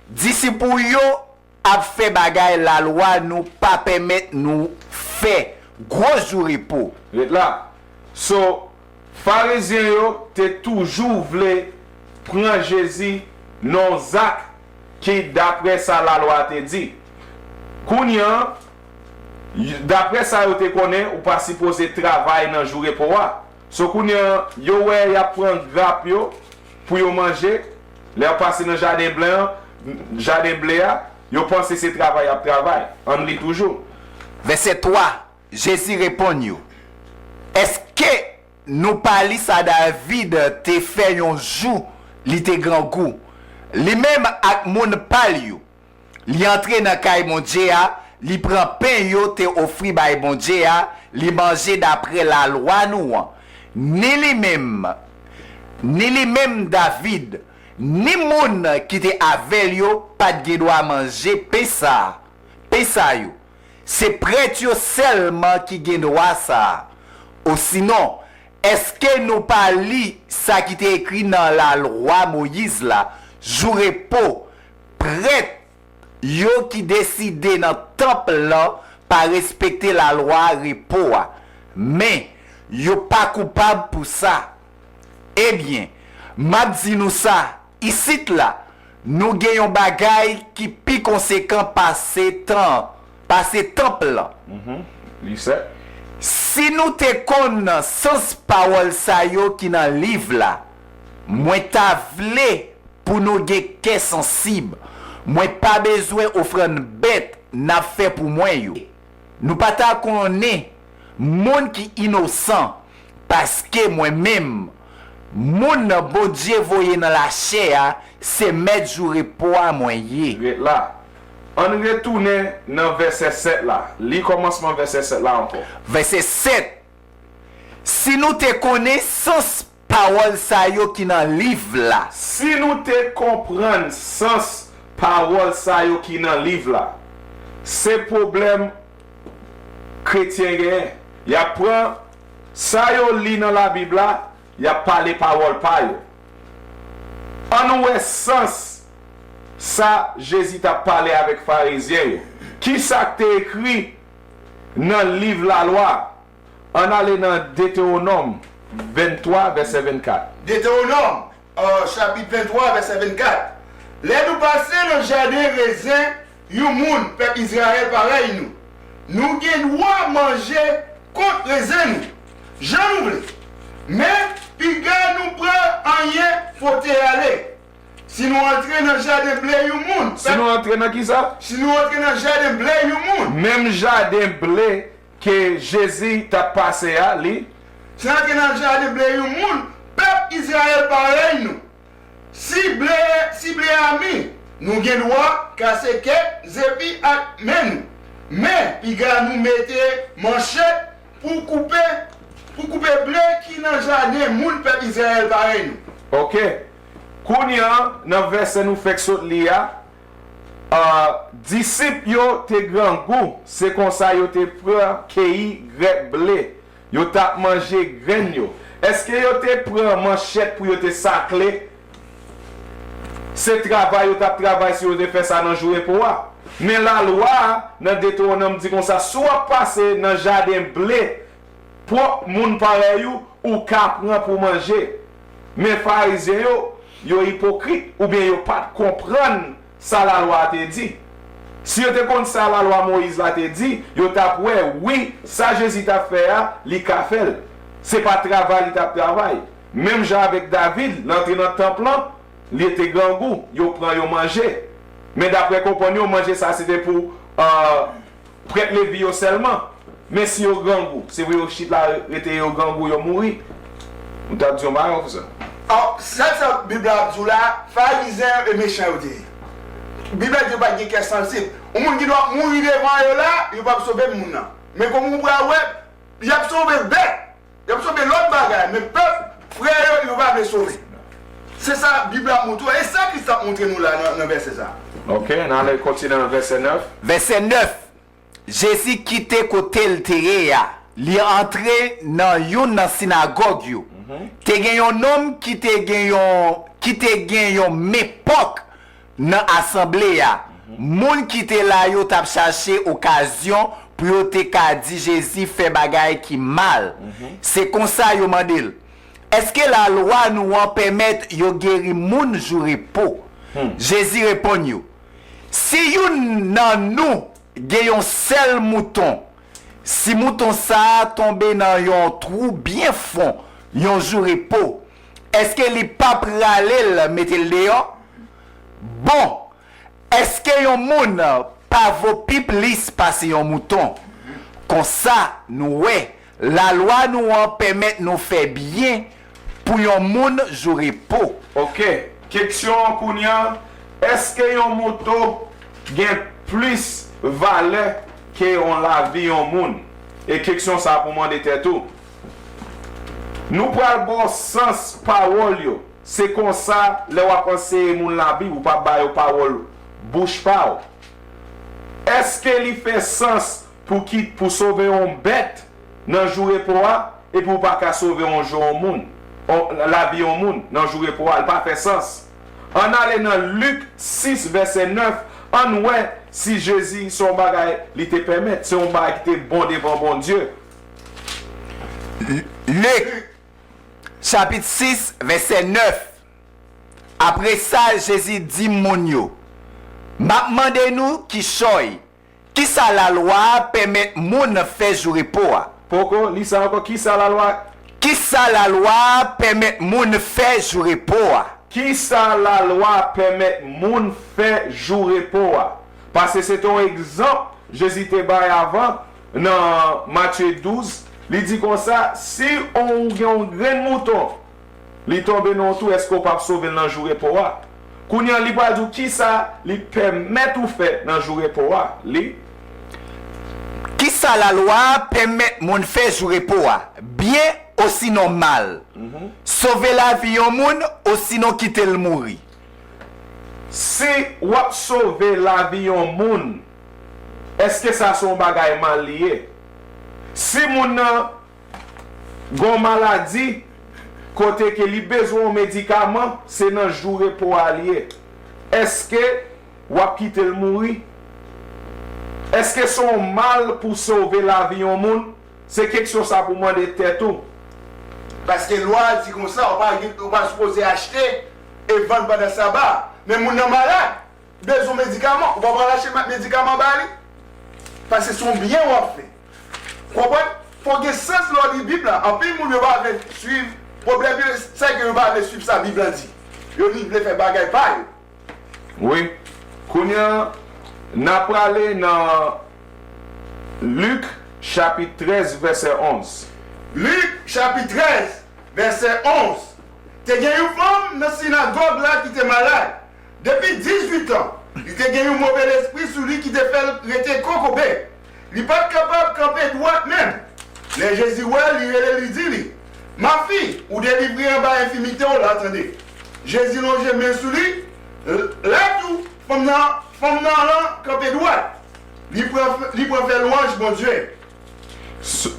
disip ou yo ap fè bagay lalwa nou pa pèmèt nou fè. Gwo jou repo. Ret la. So, Farizyen yo te toujou vle pran Jezi nan yon zak ki dapre sa lalwa te di. Kounye a, dapre sa yo te konnen, ou pa sipoze travay nan jou repo a. So kounye a, yo wè y ap pran grap yo pou yo manje, lè y ap pase nan jaden ble a, jaden ble a, yo panse se travay y ap travay. Ann li toujou. Vèsè twa, Jezi reponn yo, èske nou pa li sa David te fè yon jou li te grangou, li menm ak moun pa l yo? Li antre nan kay Bondye a, li pran pen yo te ofri bay Bondye a, li manje dapre lalwa nou an. Ni li menm, ni li menm David, ni moun ki te avè l yo pa t gen dwa manje pen sa a, pen sa yo. Se prèt yo sèlman ki gen dwa sa a. Osinon, èske nou pa li sa ki te ekri nan lalwa Moyiz la, jou repo, prèt yo ki deside nan tanp lan pa respekte lalwa repo a, men yo pa koupab pou sa. Ebyen, m ap di nou sa, isit la, nou gen yon bagay ki pi konsekan pase tan, pase tanp lan. Si nou te konn sans pawòl sa yo ki nan liv la, mwen ta vle pou nou gen kè sansib. Mwen pa bezwen ofrann bèt n ap fè pou mwen yo. Nou pa ta konnen moun ki inosan, paske mwen menm, moun Bondye voye nan lachè a, se mèt jou repo a mwen ye. Ret la. Ann retounen nan vèsè sèt la. Li kòmansman vèsè sèt la ankò. Vèsè sèt. Si nou te konnen sans pawòl sa yo ki nan liv la. Si nou te konprann sans pawòl sa yo ki nan liv la, se pwoblèm kretyen genyen. Y ap pran sa yo li nan Labib la, y ap pale pawòl pa yo. Ann wè sans sa Jezi t ap pale avèk Farizyen yo. Kisa k te ekri nan liv Lalwa a? Ann ale nan Detewonòm venntwa, vèsè vennkat. Detewonòm, chapit venntwa, vèsè vennkat. Lè nou pase nan jaden rezen yon moun, pèp Izrayèl parèy nou, nou gen dwa manje kont rezen nou, jan nou vle. Men, piga nou pran anyen pote ale. Si nou antre nan jaden ble yon moun, Si nou antre nan kisa? Si nou antre nan jaden ble yon moun, Menm jaden ble ke Jezi t ap pase a, li. Si n antre nan jaden ble yon moun, pèp Izrayèl parèy nou, si ble, si ble a mi, nou gen dwa kase kèk zepi ak men nou. Men, piga nou mete manchèt pou koupe, pou koupe ble ki nan jaden moun pèp Izrayèl parèy nou. Oke. Kounye a, nan vèsè nou fèk sot li a, disip yo te grangou, se konsa yo te pran keyi grèp ble, yo t ap manje grenn yo. Èske yo te pran manchèt pou yo te sakle? Se travay yo t ap travay si yo te fè sa nan jou repo a. Men lalwa a, nan Detewonòm, di konsa, si w ap pase nan jaden ble pwòp moun parèy ou, ou ka pran pou manje. Men Farizyen yo, yo ipokrit, oubyen yo pa t konprann sa lalwa a te di. Si yo te konn sa lalwa Moyiz la te di, yo t ap wè, wi, sa Jezi t ap fè a, li ka fè l. Se pa travay li t ap travay. Menm jan avèk David, l antre nan tanp lan, li te grangou, yo pran yo manje. Men daprè konprann yo, manje sa se te pou, euh, prèt Levi yo sèlman. Men si yo grangou, se pou yo chit la rete yo grangou, yo mouri. M t ap di yon bagay, pwofesè. An, sa, sa Bib la ap di w la, Farizyen yo e mechan yo te ye. Bib la di yo pa t gen kè sansib. Yon moun ki dwe ap mouri devan yo la, yo p ap sove moun nan. Men kòm ou pral wè, y ap sove bèt, y ap sove lòt bagay, men pèp, frè yo, yo pa vle sove. Se sa Bib la ap montre w, e sa Kris ap montre nou la nan, nan vèsè sa. Ok, n ale kontinye nan vèsè nèf. Vèsè nèf. Jezi kite kote l te ye a, li antre nan youn nan sinagòg yo. Te gen yon nonm ki te gen yon, ki te gen yon men pòk nan asanble a. Moun ki te la yo t ap chache okazyon pou yo te ka di Jezi fè bagay ki mal. Se konsa yo mande l, èske lalwa nou an pèmèt yo geri moun jou repo? Jezi reponn yo, si youn nan nou gen yon sèl mouton, si mouton sa a tonbe nan yon twou byen fon yon jou repo, èske li p ap rale l mete l deyò? Bon, èske yon moun pa vo pi plis pase yon mouton? Konsa, nou wè, lalwa nou an pèmèt nou fè byen pou yon moun jou repo. Ok, keksyon an kounye a, èske yon mouton gen plis valè ke yon lavi yon moun? E keksyon sa a pou mande tèt ou. Nou pral ba w sans pawòl yo. Se konsa, lè w ap anseye moun Labib, ou p ap ba yo pawòl bouch pa w. Èske li fè sans pou ki, pou sove yon bèt nan jou repo a, epi w pa ka sove yon jou yon moun, on, lavi yon moun nan jou repo a? Li pa fè sans. Ann ale nan Lik sis, vèsè nèf, ann wè si Jezi se yon bagay li te pèmèt, se yon bagay ki te bon devan Bondye. Lik, chapit sis, vèsè nèf. Apre sa, Jezi di moun yo, m ap mande nou kichòy, kisa lalwa a pèmèt moun fè jou repo a? Poko, li sa ankò, kisa lalwa? Kisa lalwa a pèmèt moun fè jou repo a? Kisa lalwa pèmèt moun fè jou repo a? Paske se te yon egzanp Jezi te bay avan nan Matye douz. Li di konsa, si on, ou gen yon grenn mouton, li tonbe nan yon twou, èske w p ap sove l nan jou repo a? Kounye a, li pral di w kisa li pèmèt ou fè nan jou repo a. Li. Kisa lalwa a pèmèt moun fè jou repo a? Byen osinon mal? Sove lavi yon moun osinon kite l mouri? Si w ap sove lavi yon moun, èske sa se yon bagay mal li ye? Si moun nan gen yon maladi kote ke li bezwen yon medikaman, se nan jou repo a li ye. Èske w ap kite l mouri? Èske se yon mal pou sove lavi yon moun? Se keksyon sa pou mande tèt ou. Paske lwa a di konsa, ou pa gen, ou pa sipoze achte e vann pandan saba a. Men moun nan malad, bezwen medikaman, ou pa pral achte ma-, medikaman ba li. Paske se yon byen w ap fè. Konprann? Fò w gen sans lè w li Bib la. Anpil moun yo pa vle swiv. Pwoblèm yo, se ke yo pa vle swiv sa Bib la di. Yo vin vle fè bagay pa yo. Wi. Kounye a, n a prale nan Lik, chapit trèz, vèsè onz. Lik, chapit trèz, vèsè onz. Te gen yon fanm nan sinagòg la ki te malad depi dizuit an. Li te gen yon move lespri sou li ki te fè l rete kokobe. Li pa t kapab kanpe dwat menm. Lè Jezi wè l, li rele, li di li, ma fille, ou delivre anba enfimite w la, tande. Jezi lonje men sou li, l-, la tou, fanm nan, fanm nan lan kanpe dwat. Li pran, li pran fè lwanj Bondye. S-,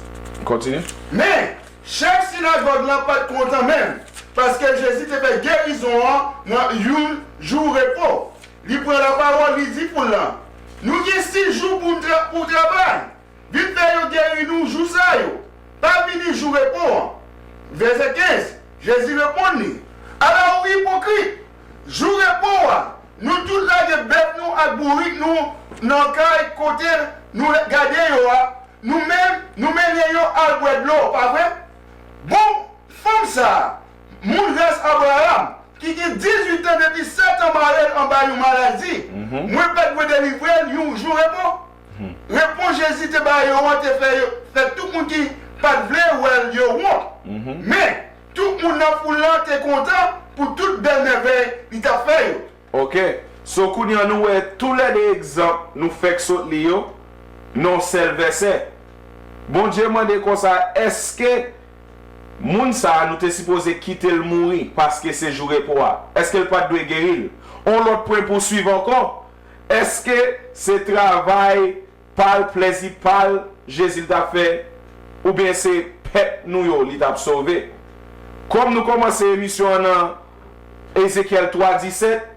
kontinye. Men, chèf sinagòg lan pa t kontan menm, paske Jezi te fè gerizon an nan yon jou repo. Li pran lapawòl, li di foul lan, nou gen sis jou pou n tra-, pou travay. Vin fè yo geri nou jou sa yo. Pa vini jou repo an. Vèsè kenz, Jezi reponn li, ala ou ipokrit! Jou repo a, Nou tout lage bèf nou ak bourik nou nan kay kote nou gade yo a. Nou menm, nou mennen yo al bwè dlo, pa vre? Bon, fanm sa a, moun ras Abraram, ki gen dizuit an depi sèt an mare l anba yon maladi, mwen pa t dwe delivre l yon jou repo? Repons Jezi te ba yo an te fè yo, fè tout moun ki pa t vle wè l yo wont. Men, tout moun nan foul lan te kontan pou tout bèl mèvèy li t ap fè yo. Ok. So kounye a nou wè toulède egzanp nou fèk sot li yo nan yon sèl vèsè. Bondye mande konsa, èske moun sa a nou te sipoze kite l mouri paske se jou repo a? Èske l pa t dwe geri l? On lòt pwen pou swiv ankò, èske se travay pa l, plèzi pa l Jezi l t ap fè, oubyen se pèp nou yo li t ap sove? Kòm nou kòmanse emisyon an nan Ezekyèl twa disèt,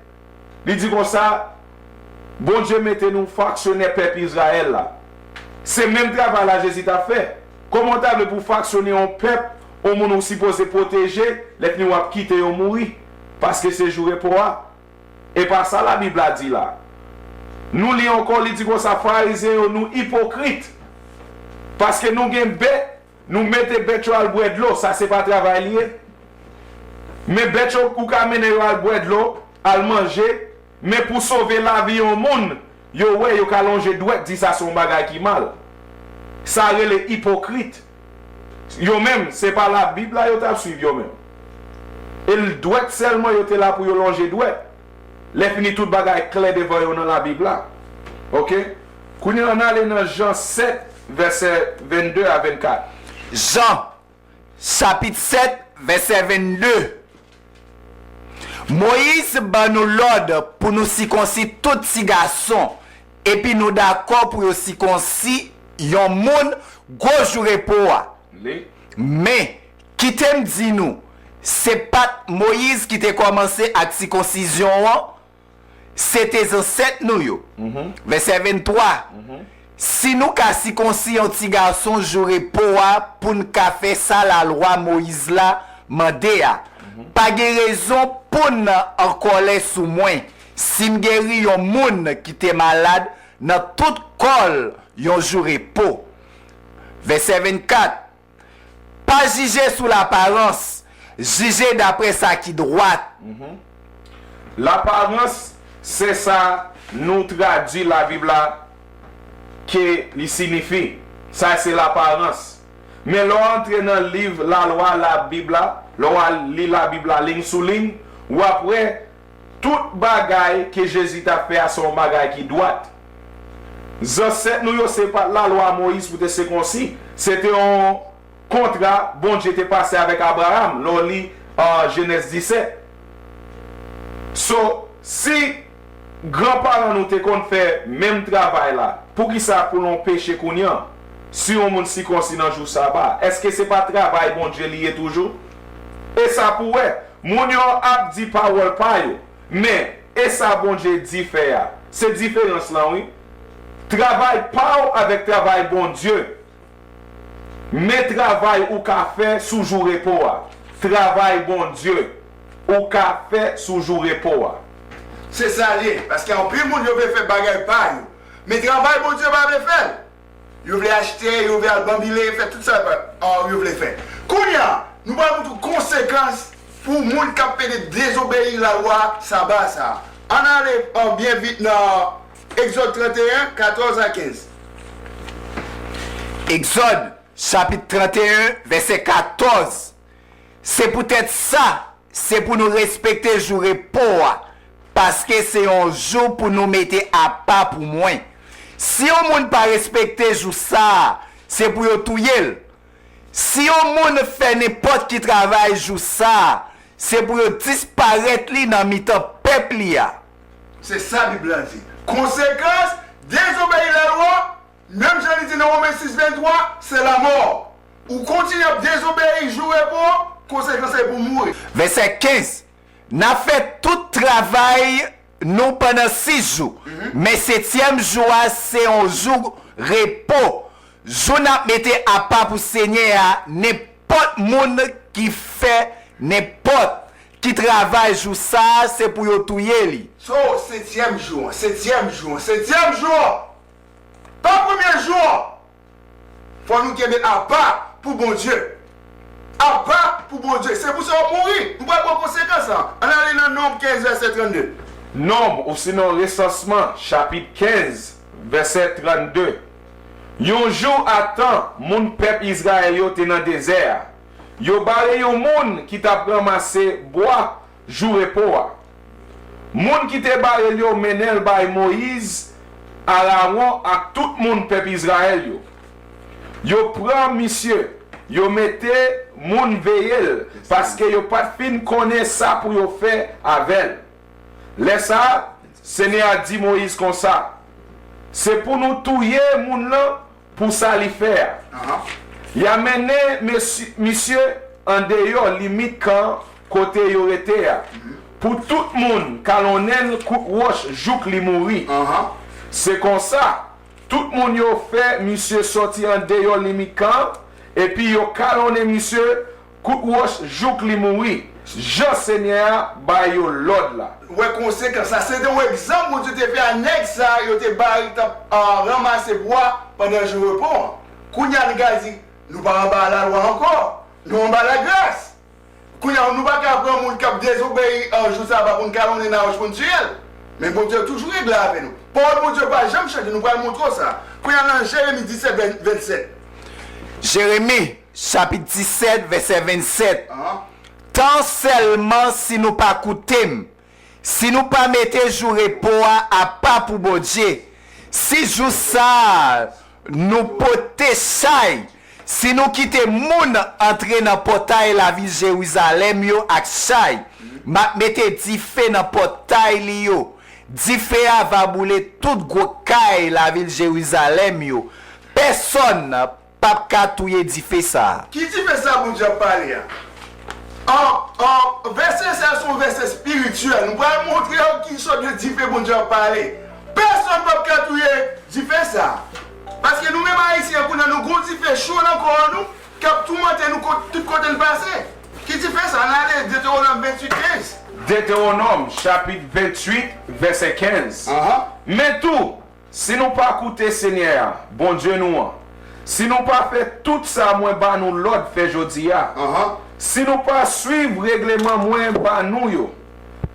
li di konsa, Bondye mete nou faksyonè pèp Izrayèl la. Se menm travay la Jezi t ap fè. Kòman w ta vle pou w faksyone yon pèp, yon moun ou sipoze pwoteje, lè fini w ap kite yo mouri? Paske se jou repo a. E pa sa Labib la di la. Nou li ankò, li di konsa, Farizyen yo, nou ipokrit. Paske nou gen bèt, nou mete bèt yo al bwè dlo, sa se pa travay li ye? Men bèt yo, ou ka mennen yo al bwè dlo, al manje, men pou sove lavi yon moun, yo wè, yo ka lonje dwèt, di sa se yon bagay ki mal. Sa rele ipokrit. Yo menm, se pa Labib la yo t ap swiv yo menm. E l dwèt sèlman yo te la pou yo lonje dwèt. Lè fini tout bagay klè devan yo nan Labib la. Ok? Kounye a ann ale nan Jan sèt, vèsè vennde a vennkat. Jan, chapit sèt, vèsè vennde. Moyiz ban nou lòd pou nou sikonsi tout ti gason, epi nou dakò pou yo sikonsi yon moun gwo jou repo a. Men, kite m di nou, se pa t Moyiz ki te kòmanse ak sikonsizyon an, se te zansèt nou yo. Vèsè venntwa, Si nou ka sikonsi yon ti gason jou repo a pou n ka fè sa lalwa Moyiz la mande a, pa gen rezon pou n an kòlè sou mwen si m geri yon moun ki te malad nan tout kò l yon jou repo. Vèsè vennkat, Pa jije sou laparans, jije dapre sa ki dwat. Laparans, se sa nou tradui Labib la ke li siyifi. Sa se laparans. Men lè w antre nan liv lalwa Labib la, lè w al li Labib la liy sou liy, w ap wè tout bagay ke Jezi t ap fè a se yon bagay ki dwat. Zansèt nou yo se pa t lalwa Moyiz pou te sikonsi. Se te yon kontra Bondye te pase avèk Abraram lè w li Jenèz disèt. So, si granparan nou te konn fè menm travay la, poukisa pou l yon peche kounye a si yon moun sikonsi nan jou saba? Èske se pa travay Bondye li ye toujou? E sa pou wè, moun yo ap di pawòl pa yo, men e sa Bondye di fè a? Se diferans lan wi. Travay pa w avèk travay Bondye. Men travay ou ka fè sou jou repo a. Travay Bondye ou ka fè sou jou repo a. Se sa l ye, paske anpil moun yo vle fè bagay pa yo, men travay Bondye pa vle fè l. Yo vle achte, yo vle al banbile, fè tout sa yo vle fè. Kounye a, nou pral montre w konsekans pou moun k ap pede dezobeyi lalwa saba sa a. Ann ale byen vit nan Egzòd tranteyen, katòz a kenz. Egzòd, chapit tranteyen, vèsè katòz. Se poutèt sa, se pou nou respekte jou repo a, paske se yon jou pou nou mete apa pou mwen. Si yon moun pa respekte jou sa a, se pou yo touye l. Si yon moun fè nenpòt ki travay jou sa a, se pou yo disparèt li nan mitan pèp li a. Se sa Bib la di. Konsekans dezobeyi lalwa, menm jan li di nan Women sis venntwa, se lanmò. Ou kontinye ap dezobeyi jou repo, konsekans la pou mouri. Vèsè kenz. N a fè tout travay nou pandan sis jou, men setyèm jou a se yon jou repo, jou n ap mete apa pou Senyè a. Nenpòt moun ki fè nenpòt ki travay jou sa a, se pou yo touye li. So, setyèm jou an, setyèm jou an, setyèm jou an! Pa premye jou an! Fò nou kenbe apa pou Bondye. Apa pou Bondye. Se pou sa w ap mouri. Nou pral pran konsekans lan. Ann ale nan Nonb kenz, vèsè trannde. Nonb, osinon Resansman, chapit kenz, vèsè trannde. Yon jou a tan, moun pèp Izrayèl yo te nan dezè a. Yo bare yon moun ki t ap ranmase bwa jou repo a. Moun ki te bare l yo mennen l bay Moyiz, Arawon ak tout moun pèp Izrayèl yo. Yo pran misye, yo mete moun veye l, paske yo pa t fin konnen sa pou yo fè avè l. Lè sa a, Senyè a di Moyiz konsa, Se pou nou touye moun nan pou sa li fè a. Ahan. Y a mennen mesy- misye andeyò limit kan kote yo rete a, pou tout moun kalonnen l kout wòch jouk li mouri. Ahan. Se konsa, tout moun yo fè misye sòti andeyò limit kan an, epi yo kalonnen misye kout wòch jouk li mouri, jan Senyè a ba yo lòd la. Wè konsekans la. Se te yon egzanp Bondye te fè a nèg sa a yo te bare ki t ap, a, ranmase bwa pandan jou repo an. Kounye a, nou ka di, nou pa anba lalwa ankò. Nou anba lagras. Kounye a, nou pa ka pran moun k ap dezobeyi, a, jou saba pou n kalonnen nan wòch pou n tiye l. Men Bondye toujou regle avè nou. Pawòl Bondye pa janm chanje, nou pral montre w sa. Kounye a, nan Jeremi disèt, vennsèt. Jeremi, chapit disèt, vèsè vennsèt. Ahan. Tan sèlman si nou pa koute m, si nou pa mete jou repo a apa pou Bondye, si jou sa a nou pote chay, si nou kite moun antre nan pòtay lavil Jerizalèm yo ak chay, m ap mete dife nan pòtay li yo. Dife a va boule tout gwo kay lavil Jerizalèm yo. Pèsonn p ap ka touye dife sa a. Ki dife sa Bondye ap pale a? An, an, vèsè sa a se yon vèsè espirityèl. Nou pral montre w ki sòt de dife Bondye ap pale. Pèsonn p ap ka touye dife sa a. Paske nou menm Ayisyen, kounye a nou gon dife cho nan kò nou k ap toumante nou kot, tout kote n pase. Ki dife sa a? Ann ale Detewonòm venntuit kenz. Detewonòm, chapit venntuit, vèsè kenz. Ahan. Men tou, si nou pa koute Senyè a, Bondye nou an, si nou pa fè tout sa mwen ba nou lòd fè jodi a, ahan, si nou pa suiv regleman mwen ba nou yo,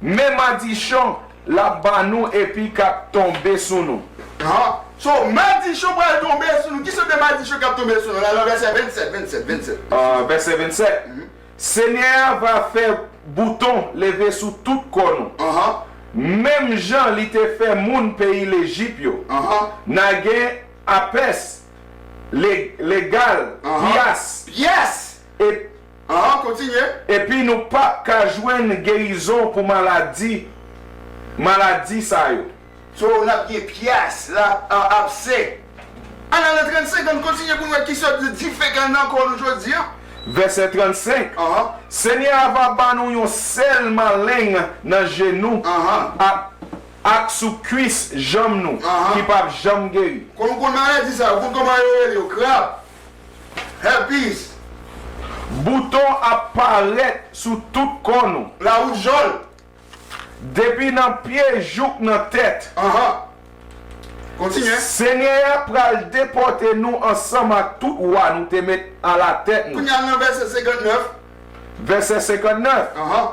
men madichon l ap ba nou epi k ap tonbe sou nou. Ahan. So, madichon pral tonbe sou nou. Ki sòt de madichon k ap tonbe sou nou? Ann al nan vèsè vennsèt, vennsèt, vennsèt. Ah, vèsè vennsèt. Mhm. Senyè a va fè bouton leve sou tout kò nou. Ahan. Menm jan li te fè moun peyi Lejip yo. Ahan. N a gen apès, le-, legal, ahan, pyas. Pyas! E, ahan, kontinye. Epi nou p ap ka jwenn gerizon pou maladi, maladi sa yo. So, n ap gen pyas, la, a, abse. Ann al nan trannsenk, ann kontinye pou n wè ki sòt de dife k anndan kò nou jodi a. Vèsè trannsenk. Ahan. Senyè a va ban nou yon sèl maleng nan je nou, ahan, ak, ak sou kwis janm nou, ahan, ki p ap janm geri. Kon-, ou konn maladi sa yo, ou konn kòman yo rele yo? Krab. Herpès. Bouton ap parèt sou tout kò nou. Lawoujòl. Depi nan pye jouk nan tèt. Ahan. Kontinye. Senyè a pral depòte nou ansanm ak tout wa nou te met alatèt nou. Kounye a nan vèsè senkantnèf. Vèsè senkantnèf. Ahan.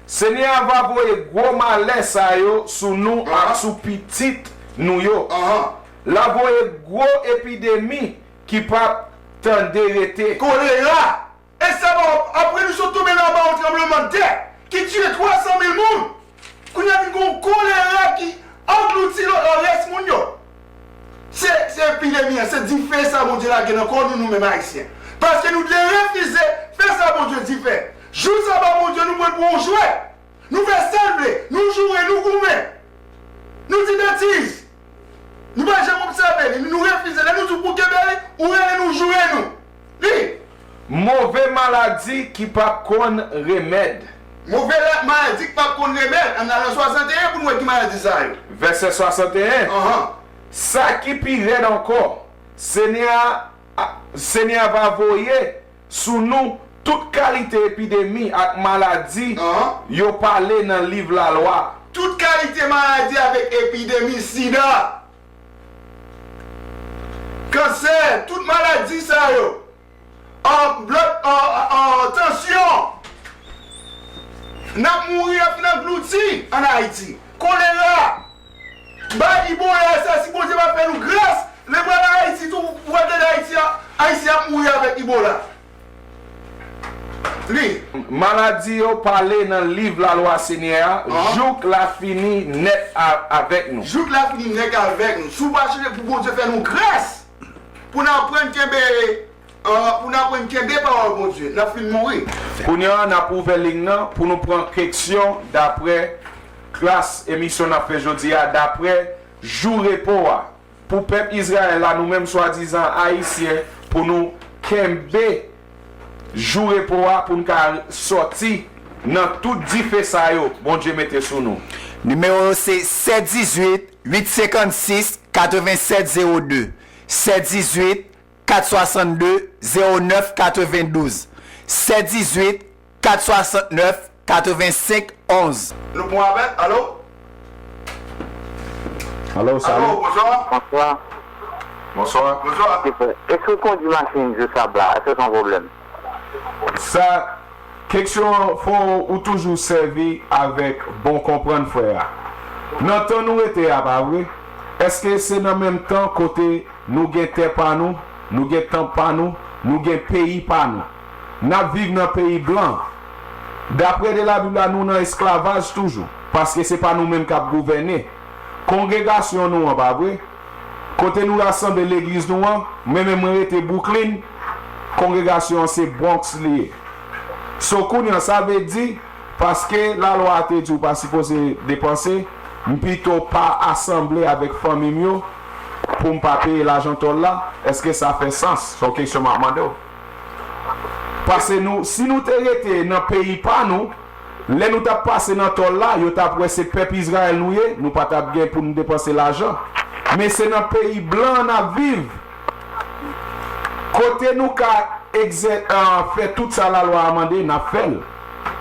Senyè a va voye gwo malè sa yo sou nou, ahan, ak sou pitit nou yo. Ahan. L a voye gwo epidemi ki p ap tande rete. Kolera! E sa ba w, apre nou sot tonbe nan ba yon tranblemanntè ki tiye twa san mil moun. Kounye a vin gen yon kolera ki anglouti lò, lò rès moun yo. Se, se epidemi an, se dife sa Bondye lage nan kò nou, nou menm Ayisyen. Paske nou te refize fè sa Bondye di fè. Jou saba Bondye nou pran pou yon jwèt. Nou fè sa n vle, nou joure, nou goumen. Nou di betiz. Nou pa janm obsève li, nou refize. Lè nou di w pou kenbe li, ou rele nou joure nou. Li. Move maladi ki p ap konn remèd. Move la-, maladi ki p ap konn remèd. Ann al nan swasanteyen pou n wè ki maladi sa yo. Vèsè swasanteyen. Ahan. Sa ki pi rèd ankò, Senyè a, a, Senyè a va voye sou nou tout kalite epidemi ak maladi, ahan, yo pale nan liv lalwa. tout kalite maladi avèk epidemi sida, kansè, tout maladi sa yo, an, blood, an, an, tansyon. N ap mouri, n ap fin anglouti ann Ayiti. Kolera, bay Ibola sa, si Bondye pa fè nou gras, lè pral Ayiti tou, ou pral tande Ayiti a, Ayisyen ap mouri avèk Ibola. Li. Maladi yo pale nan liv lalwa Senyè a, jouk l a fini nèt a- avèk nou. Jouk l a fini nèt avèk nou. Si w pa chanje pou Bondye fè nou gras, pou n aprann kenbe, euh, pou n aprann kenbe pawòl Bondye, n ap fin mouri. Kounye a, n ap ouvè liy nan pou nou pran keksyon daprè klas emisyon n ap fè jodi a, daprè jou repo a. Pou pèp Izrayèl la, nou menm swadizan Ayisyen, pou nou kenbe jou repo a, pou n ka sòti nan tout dife sa yo Bondye mete sou nou. Nimewo yo se sèt dizuit, uit senkannsis, katrevennsèt zewo de, sèt dizuit, kat swasannde, zewo nèf, katrevendouz, sèt dizuit, kat swasantnèf, katrevensenk, onz. Nou pran apèl? Alo? Alo, salut. Alo, bonsoir. Bonsoir. Bonsoir. Bonsoir. Eske w kondi machin jou sab la? Eske se yon pwoblèm? Sa, keksyon an, fò ou toujou sèvi avèk bon konprann, frè a. Nan tan nou rete a, pa vre? Èske se nan menm tan kote nou gen tè pa nou, nou gen tanp pa nou, nou gen peyi pa nou? N ap viv nan peyi blan. Daprè de Labib la, nou nan esklavaj toujou, paske se pa nou menm k ap gouvène. Kongregasyon nou an, pa vre? Kote nou rasanble legliz nou an, mwen menm mwen rete Brooklyn, kongregasyon an se Bronx li ye. So, kounye a, sa vle di, paske lalwa a te di w pa sipoze depanse, m pito pa asanble avèk fanmi m yo pou m pa peye lajan tòl la? Èske sa fè sans? Se yon keksyon m ap mande w. Paske nou, si nou te rete nan peyi pa nou, lè nou t ap pase nan tòl la, yo t ap wè se pèp Izrayèl nou ye, nou pa t ap gen pou nou depanse lajan. Men se nan peyi blan an n ap viv. Kote nou ka egzè-, ah, fè tout sa lalwa a mande, n ap fè l.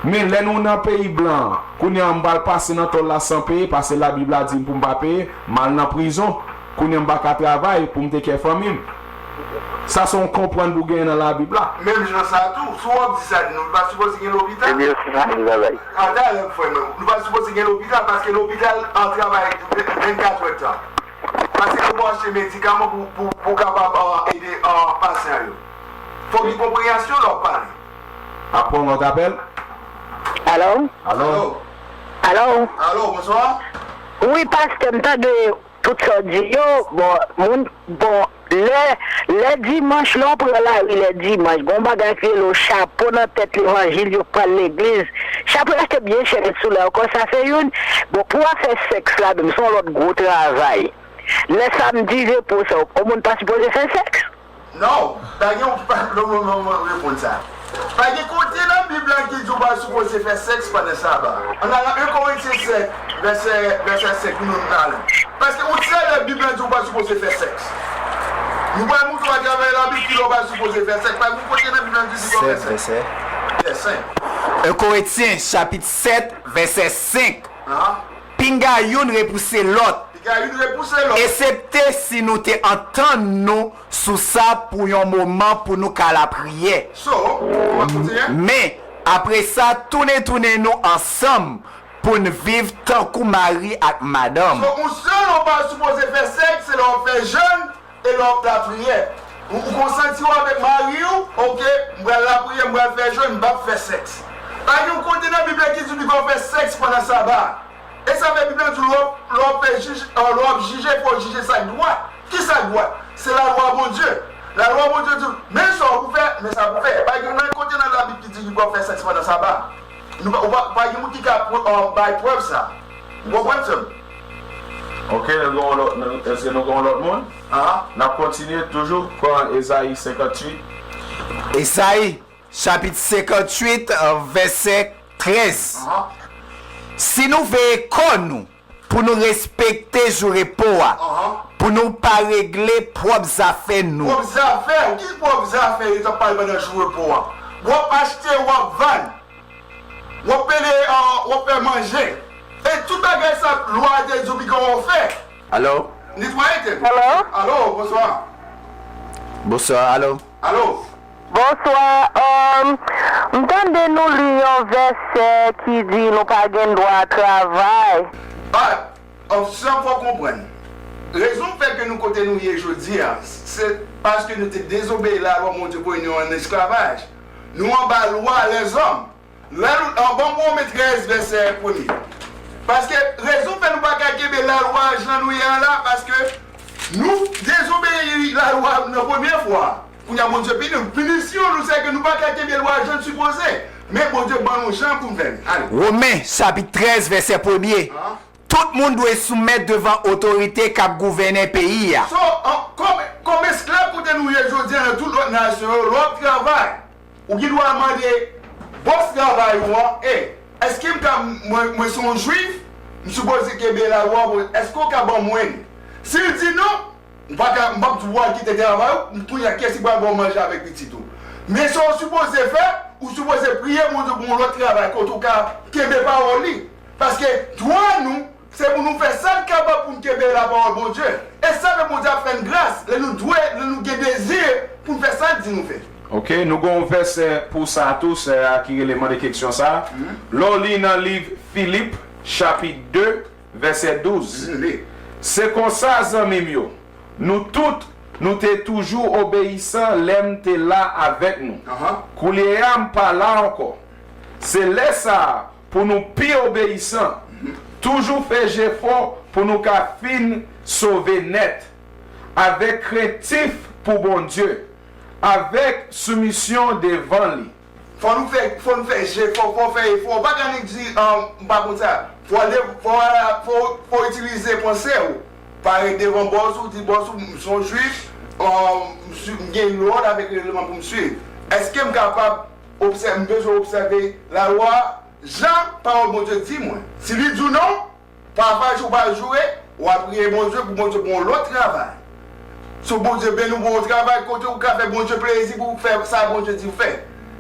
Men lè nou nan peyi blan an, kounye a m pral pase nan tòl la san peye, paske Labib la di m pou m pa peye, m al nan prizon. Kounye a m pa ka travay pou m tekè fanmi m. Sa se yon konprann pou genyen nan Labib la. Menm jan sa tou, si w ap di sa, nou pa sipoze gen lopital. Ebyen, se sa, nou travay. Ata lè frè mwen, nou pa sipoze gen lopital, paske lopital an travay vennkat èdtan. Paske nou pa achte medikaman pou, pou, pou kapab, ah, ede, ah, pasyan yo. Fòk gen konpreyansyon lè w ap pale. Apre yon lòt apèl. Alo? Alo? Alo? Alo, bonswa. Wi, pastè, m tande tout sa w di yo. Bon, moun, bon, lè, lè dimanch, lè w pran lari lè dimanch, gon bagay ki rele w chapo nan tèt levanjil, yo pral legliz. Chapo yo achte byen chè sou la, ankò sa se youn. Bon, pou afè sèks la menm, se yon lòt gwo travay. Lè samdi repo sa, yon moun pa sipoze fè sèks? Non, pa gen, pa, non, non, non, non, reponn sa. Pa gen kote nan Bib la ki di w pa sipoze fè sèks pandan saba. Ann al nan en Korentyen sèt, vèsè, vèsè senk, nou, nou ale. Paske yon sèl lè Bib la di w pa sipoze fè sèks. Nou pral montre w atravè Labib kilè w pa sipoze fè sèks. Pa gen kote nan Bib la ki di w pa fè sèks. Vèsè. Vèsè. En Korentyen, chapit sèt, vèsè senk. Ahan. Pinga youn repouse lòt. Li ka youn repouse lòt. Esepte si nou te antann nou sou sa pou yon moman pou nou ka lapriyè. So, ou kontinye? Men, apre sa, tounen, tounen nou ansanm pou n viv tankou mari ak madanm. So, yon sèl ou pa sipoze fè sèks, se lè w ap fè jèn e lè w ap lapriyè. Ou, ou konsanti w avèk mari w, oke, m pral lapriyè, m pral fè jèn, m p ap fè sèks. Pa gen yon kote nan Bib la ki di w fè sèks pandan saba. E sa fè Bib la di w, lè w ap, lè w ap fè jij, euh, lè w ap jije, fò w jije sa k dwat. Ki sa k dwat? Se lalwa Bondye. Lalwa Bondye di w, men sa w pou fè, men sa w pou fè. Pa gen yon kote nan Labib ki di w fè sèks pandan saba. Nou pa, ou pa, pa gen moun ki ka pran, euh, bay prèv sa. Ou konprann, sè m? Ok, nou gen yon lòt, nou, èske nou gen yon lòt moun? Aha. N ap kontinye toujou pran Ezayi senkantuit. Ezayi, chapit senkantuit, vèsè trèz. Aha. Si nou veye kò nou pou nou respekte jou repo a, aha, pou nou pa regle pwòp zafè nou. Pwòp zafè w? Ki pwòp zafè yo t ap pale pandan jou repo a? W ap achte, w ap vann. W ap pede, ah, w ap fè manje. E tout bagay sa, lwa a te di w piga w fè. Alo? Netwaye tèt ou. Alo? Alo, bonswa. Bonswa, alo? Alo? Bonswa, um, m tande nou li yon vèsè ki di nou pa gen dwa travay. Ah, an, sa fò konprann. Rezon k fè ke nou kote nou ye jodi a, se paske nou te dezobeyi lalwa Bondye voye nou an esklavaj. Nou anba lwa lèzòm. Lè nou, an, ban m Women trèz, vèsè premye. Paske rezon fè nou pa ka kenbe lalwa jan nou ye a la, paske nou dezobeyi lalwa nan premye fwa. Kounye a, Bondye pini nou. Pinisyon nou, se ke nou pa ka kenbe lwa jan n sipoze. Men Bondye ban nou jan pou n fè l. Ale. Women, chapit trèz, vèsè premye. An? Tout moun dwe soumèt devan otorite k ap gouvènen peyi a. So, an, kòm, kòm esklav kote nou ye jodi a nan tout lòt nasyon yo, lè w ap travay, ou gen dwa mande bòs travay ou an, e, èske m ka, mwen, mwen se yon jwif, m sipoze kenbe lalwa, èske w ka ban mwen li? Si l di non, m pa ka, m p ap di w al kite travay ou, kounye a, kiyès ki pral ba w manje avèk pitit ou? Men sa w sipoze fè, ou sipoze priye Bondye pou yon lòt travay, kote w ka kenbe pawòl li. Paske dwa nou, se pou nou fè sa n kapab pou n kenbe lapawòl Bondye. E sa fè Bondye ap fè n gras, lè nou dwe, lè nou gen dezi pou n fè sa l di nou fè. Ok, nou gen yon vèsè pou sa tou, sè a ki rele mande keksyon sa a. Mhm. Lè w li nan liv Filip, chapit de, vèsè douz. Mhm, li. Se konsa, zanmi m yo, nou tout, nou te toujou obeyisan lè m te la avèk nou. Ahan. Koulye a, m pa la ankò. Se lè sa a, pou nou pi obeyisan, toujou fè jefò pou nou ka fin sove nèt, avèk krentif pou Bondye, avèk soumisyon devan li. Fò nou fè, fò nou fè jefò, fò w fè efò. Ou pa ka annik di, ah, m pa konn sa. Fò w de-, fò w, fò w, fò w itilize panse w. Parèt devan bòs ou, di bòs ou, m se yon jwif, ah, m swi-, m gen lòd avèk regleman pou m swiv. Èske m kapab obsè-, m bezwen obsève lalwa a? Jan pawòl Bondye di mwen. Si li di w non, pa fache, ou pa joure, w a priye Bondye pou Bondye ba w yon lòt travay. Si Bondye beni w, ba w yon travay kote ou ka fè Bondye plezi pou w fè sa Bondye di w fè.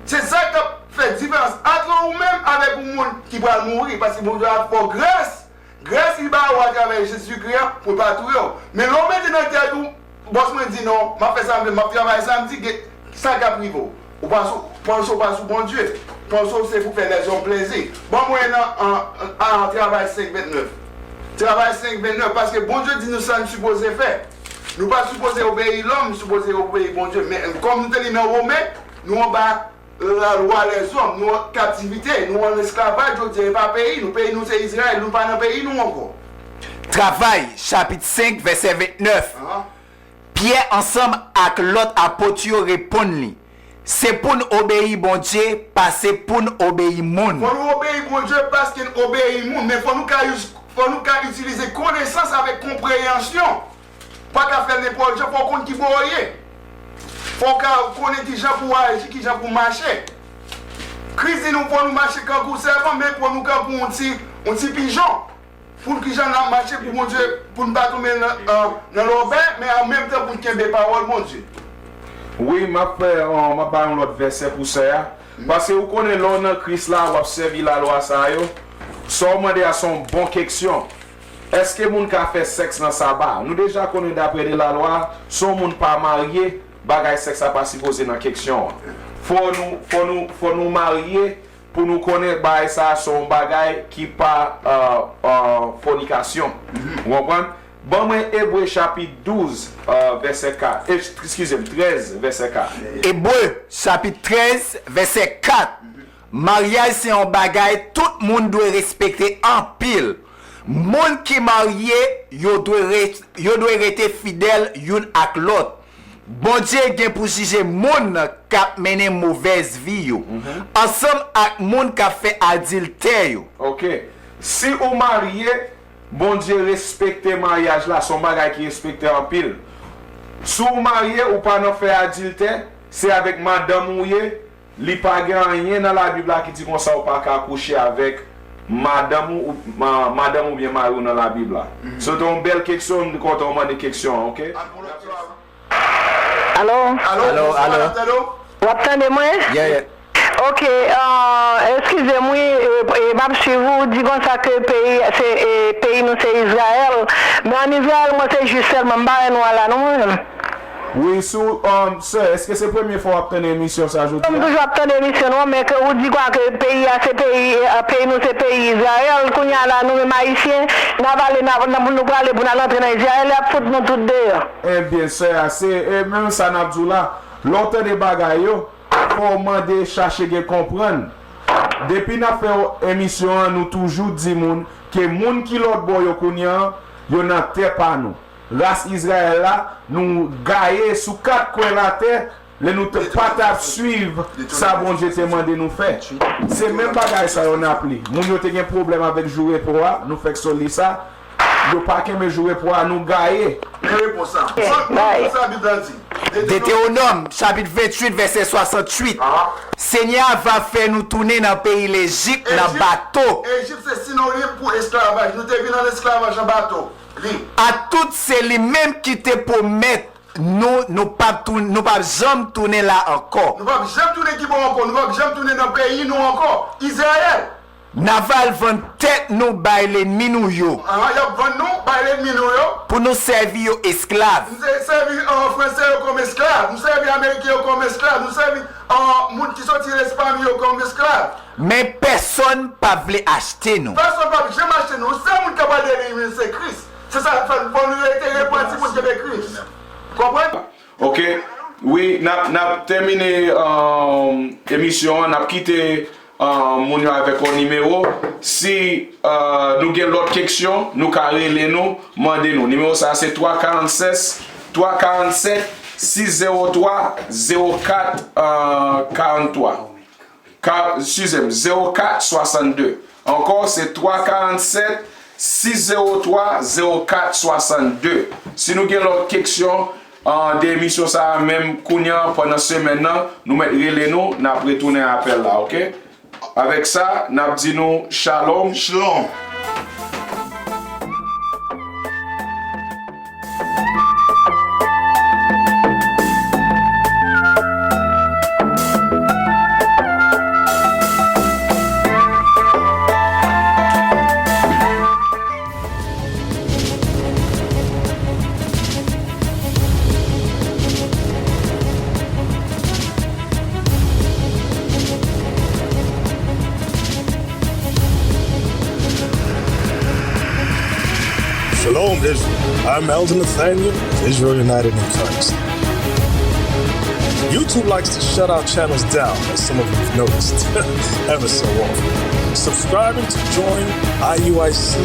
Se sa k ap fè diferans ant ou menm avèk yon moun ki pral mouri, paske Bondye ap fè w gras. Gras li ba ou atravè Jezikri a pou l pa touye w. Men lè w mete nan tèt ou, bòs mwen di non, m ap fè sa m vle, m ap travay samdi, gen sa k ap rive w. Ou panse, panse w pa sou Bondye. Panse w se pou fè lèzòm plezi. Ban mwen nan, an, an, an Travay senk vennèf. Travay senk vennèf, paske Bondye di nou sa n sipoze fè. Nou pa sipoze obeyi lòm, nou sipoze obeyi Bondye. Men kòm nou te li nan Women, nou anba lalwa lèzòm, nou an kaptivite, nou an esklavaj jodi a, e pa peyi nou. Peyi nou se Izrayèl, nou pa nan peyi nou ankò. Travay, chapit senk, vèsè vennèf. Ahan. Pyè ansanm ak lòt apot yo reponn li, se pou n obeyi Bondye pase pou n obeyi moun. Fò nou obeyi Bondye paske n obeyi moun, men fò nou ka, fò nou ka itilize konesans avèk konpreyansyon. Pa ka fè l nenpòt jan, fò w konn ki bò w ye. Fò w ka konnen ki jan pou w aji, ki jan pou w mache. Kris di nou fò nou mache kankou sèpan, men fò nou kankou yon ti, yon ti pijon. Pou n ki jan n ap mache pou Bondye, pou n pa tonbe nan, nan, nan lòbèy, men an menm tan pou n kenbe pawòl Bondye. Wi, m ap fè, m ap bay yon lòt vèsè pou sè a. Paske ou konnen lè w nan Kris la, w ap sèvi lalwa sa yo. Sa w mande a se yon bon keksyon. Èske moun ka fè sèks nan saba? Nou deja konnen daprè de lalwa, si yon moun pa marye, bagay sèks la pa sipoze nan keksyon an. Fò nou, fò nou, fò nou marye pou nou konnen bagay sa a se yon bagay ki pa, euh, euh, fònikasyon. Ou konprann? Ban mwen Ebre chapit douz, euh, vèsè kat. E, eskize m, trèz, vèsè kat. Ebre chapit trèz, vèsè kat. Maryaj se yon bagay tout moun dwe respekte anpil. Moun ki marye, yo dwe re-, yo dwe rete fidèl youn ak lòt. Bondye gen pou jije moun k ap mennen movèz vi yo, ansanm ak moun k ap fè adiltè yo. Ok. Si ou marye, Bondye respekte maryaj la, se yon bagay ki respekte anpil. Si w marye, ou pa nan fè adiltè, se avèk madanm ou ye, li pa gen anyen nan Labib la ki di konsa ou pa ka kouche avèk madanm ou, ou, ma-, madanm oubyen mari w nan Labib la. Se te yon bèl keksyon, m kontan w mande keksyon an, ok? Alo? Alo, alo, bonswa, alo. N ap tande w? W ap tande mwen? Yeah, yeah. Ok, ah, eskize m wi, e, e, m ap swiv ou, ou di konsa ke peyi, se, e, peyi nou se Izrayèl. Men ann Izrayèl, mwen se jwif sèlman, m pa wè nou a la non, mwen menm. Wi, si w, um, sè, èske se premye fwa w ap tande emisyon sa jodi a? M toujou ap tande emisyon nou an, men ke ou di kwa ke peyi a se peyi, e, peyi nou se peyi Izrayèl, kounye a la nou menm Ayisyen, n ap ale, n ap, n ap, nou prale pou n al antre nan Izrayèl, y ap fout nou tout deyò. Ebyen, sè a, se, e, menm sa n ap di w la, lè w tande bagay yo, fò w mande, chache gen konprann. Depi n ap fè emisyon an, nou toujou di moun ke moun ki lòt bò yo kounye a, yo nan tè pa nou. Ras Izrayèl la, nou gaye sou kat kwen latè, lè nou t-, pa t ap swiv sa Bondye te mande nou fè. Se menm bagay sa yo n ap li. Moun yo te gen pwoblèm avèk jou repo a, nou fèk sot li sa. Yo pa kenbe jou repo a, nou gaye. Men repons la. Sa, men sa Bib la di. Detewonòm, chapit venntuit, vèsè swasanntuit. Aha. Senyè a va fè nou tounen nan peyi Lejip nan Ejip, bato. Ejip se sinonim pou esklavaj. Nou te vin an esklavaj an bato. Li. A tout, se li menm ki te pwomèt nou, nou p ap tou-, nou p ap janm tounen la ankò. Nou p ap janm tounen kibò ankò. Nou p ap janm tounen nan peyi nou ankò. Izrayèl. N ava al vann tèt nou bay lènmi nou yo. Aha, y ap vann nou bay lènmi nou yo. Pou nou sèvi yo esklav. Nou se-, sèvi, ah, Fransè yo kòm esklav. Nou sèvi Ameriken yo kòm esklav. Nou sèvi, ah, moun ki soti Lespay yo kòm esklav. Men pèsonn pa vle achte nou. Pèsonn pa janm achte nou. Sèl moun k ap pral delivre nou, se Kris. Se sa k fè fò nou rete repanti pou n kenbe Kris. Konprann? Ok. Wi, n ap, n ap tèmine, um, emisyon an, n ap kite, um, moun yo avèk yon nimewo. Si, uh, nou gen lòt keksyon, nou ka rele nou, mande nou. Nimewo sa a se twa karannsèt, twa karannsèt, sis zewo twa, zewo kat, uh, karanntwa. Ka, eskize m, zewo kat swasannde. Ankò, se twa karannsèt, sis zewo twa, zewo kat swasannde. Si nou gen lòt keksyon, an, de emisyon sa a, menm kounye a, pandan semèn nan, nou mèt rele nou, n ap retounen apèl la, ok? Avèk sa, n ap di nou shalom. Shalom. Shalom, Israel. I'm Elder Nathaniel of Israel United in Christ. YouTube likes to shut our channels down, as some of you have noticed, ever so often. Subscribing to Join I U I C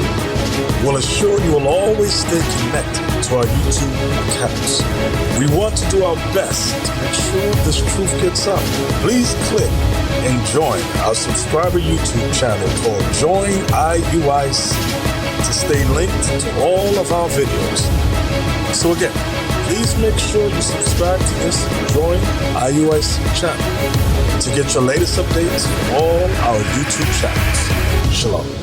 will assure you will always stay connected to our YouTube accounts. We want to do our best to make sure this truth gets out. Please click and join our subscriber YouTube channel called Join I U I C to stay linked to all of our videos. So again, please make sure you subscribe to this Join I U I C channel to get your latest updates from all our YouTube channels. Shalom.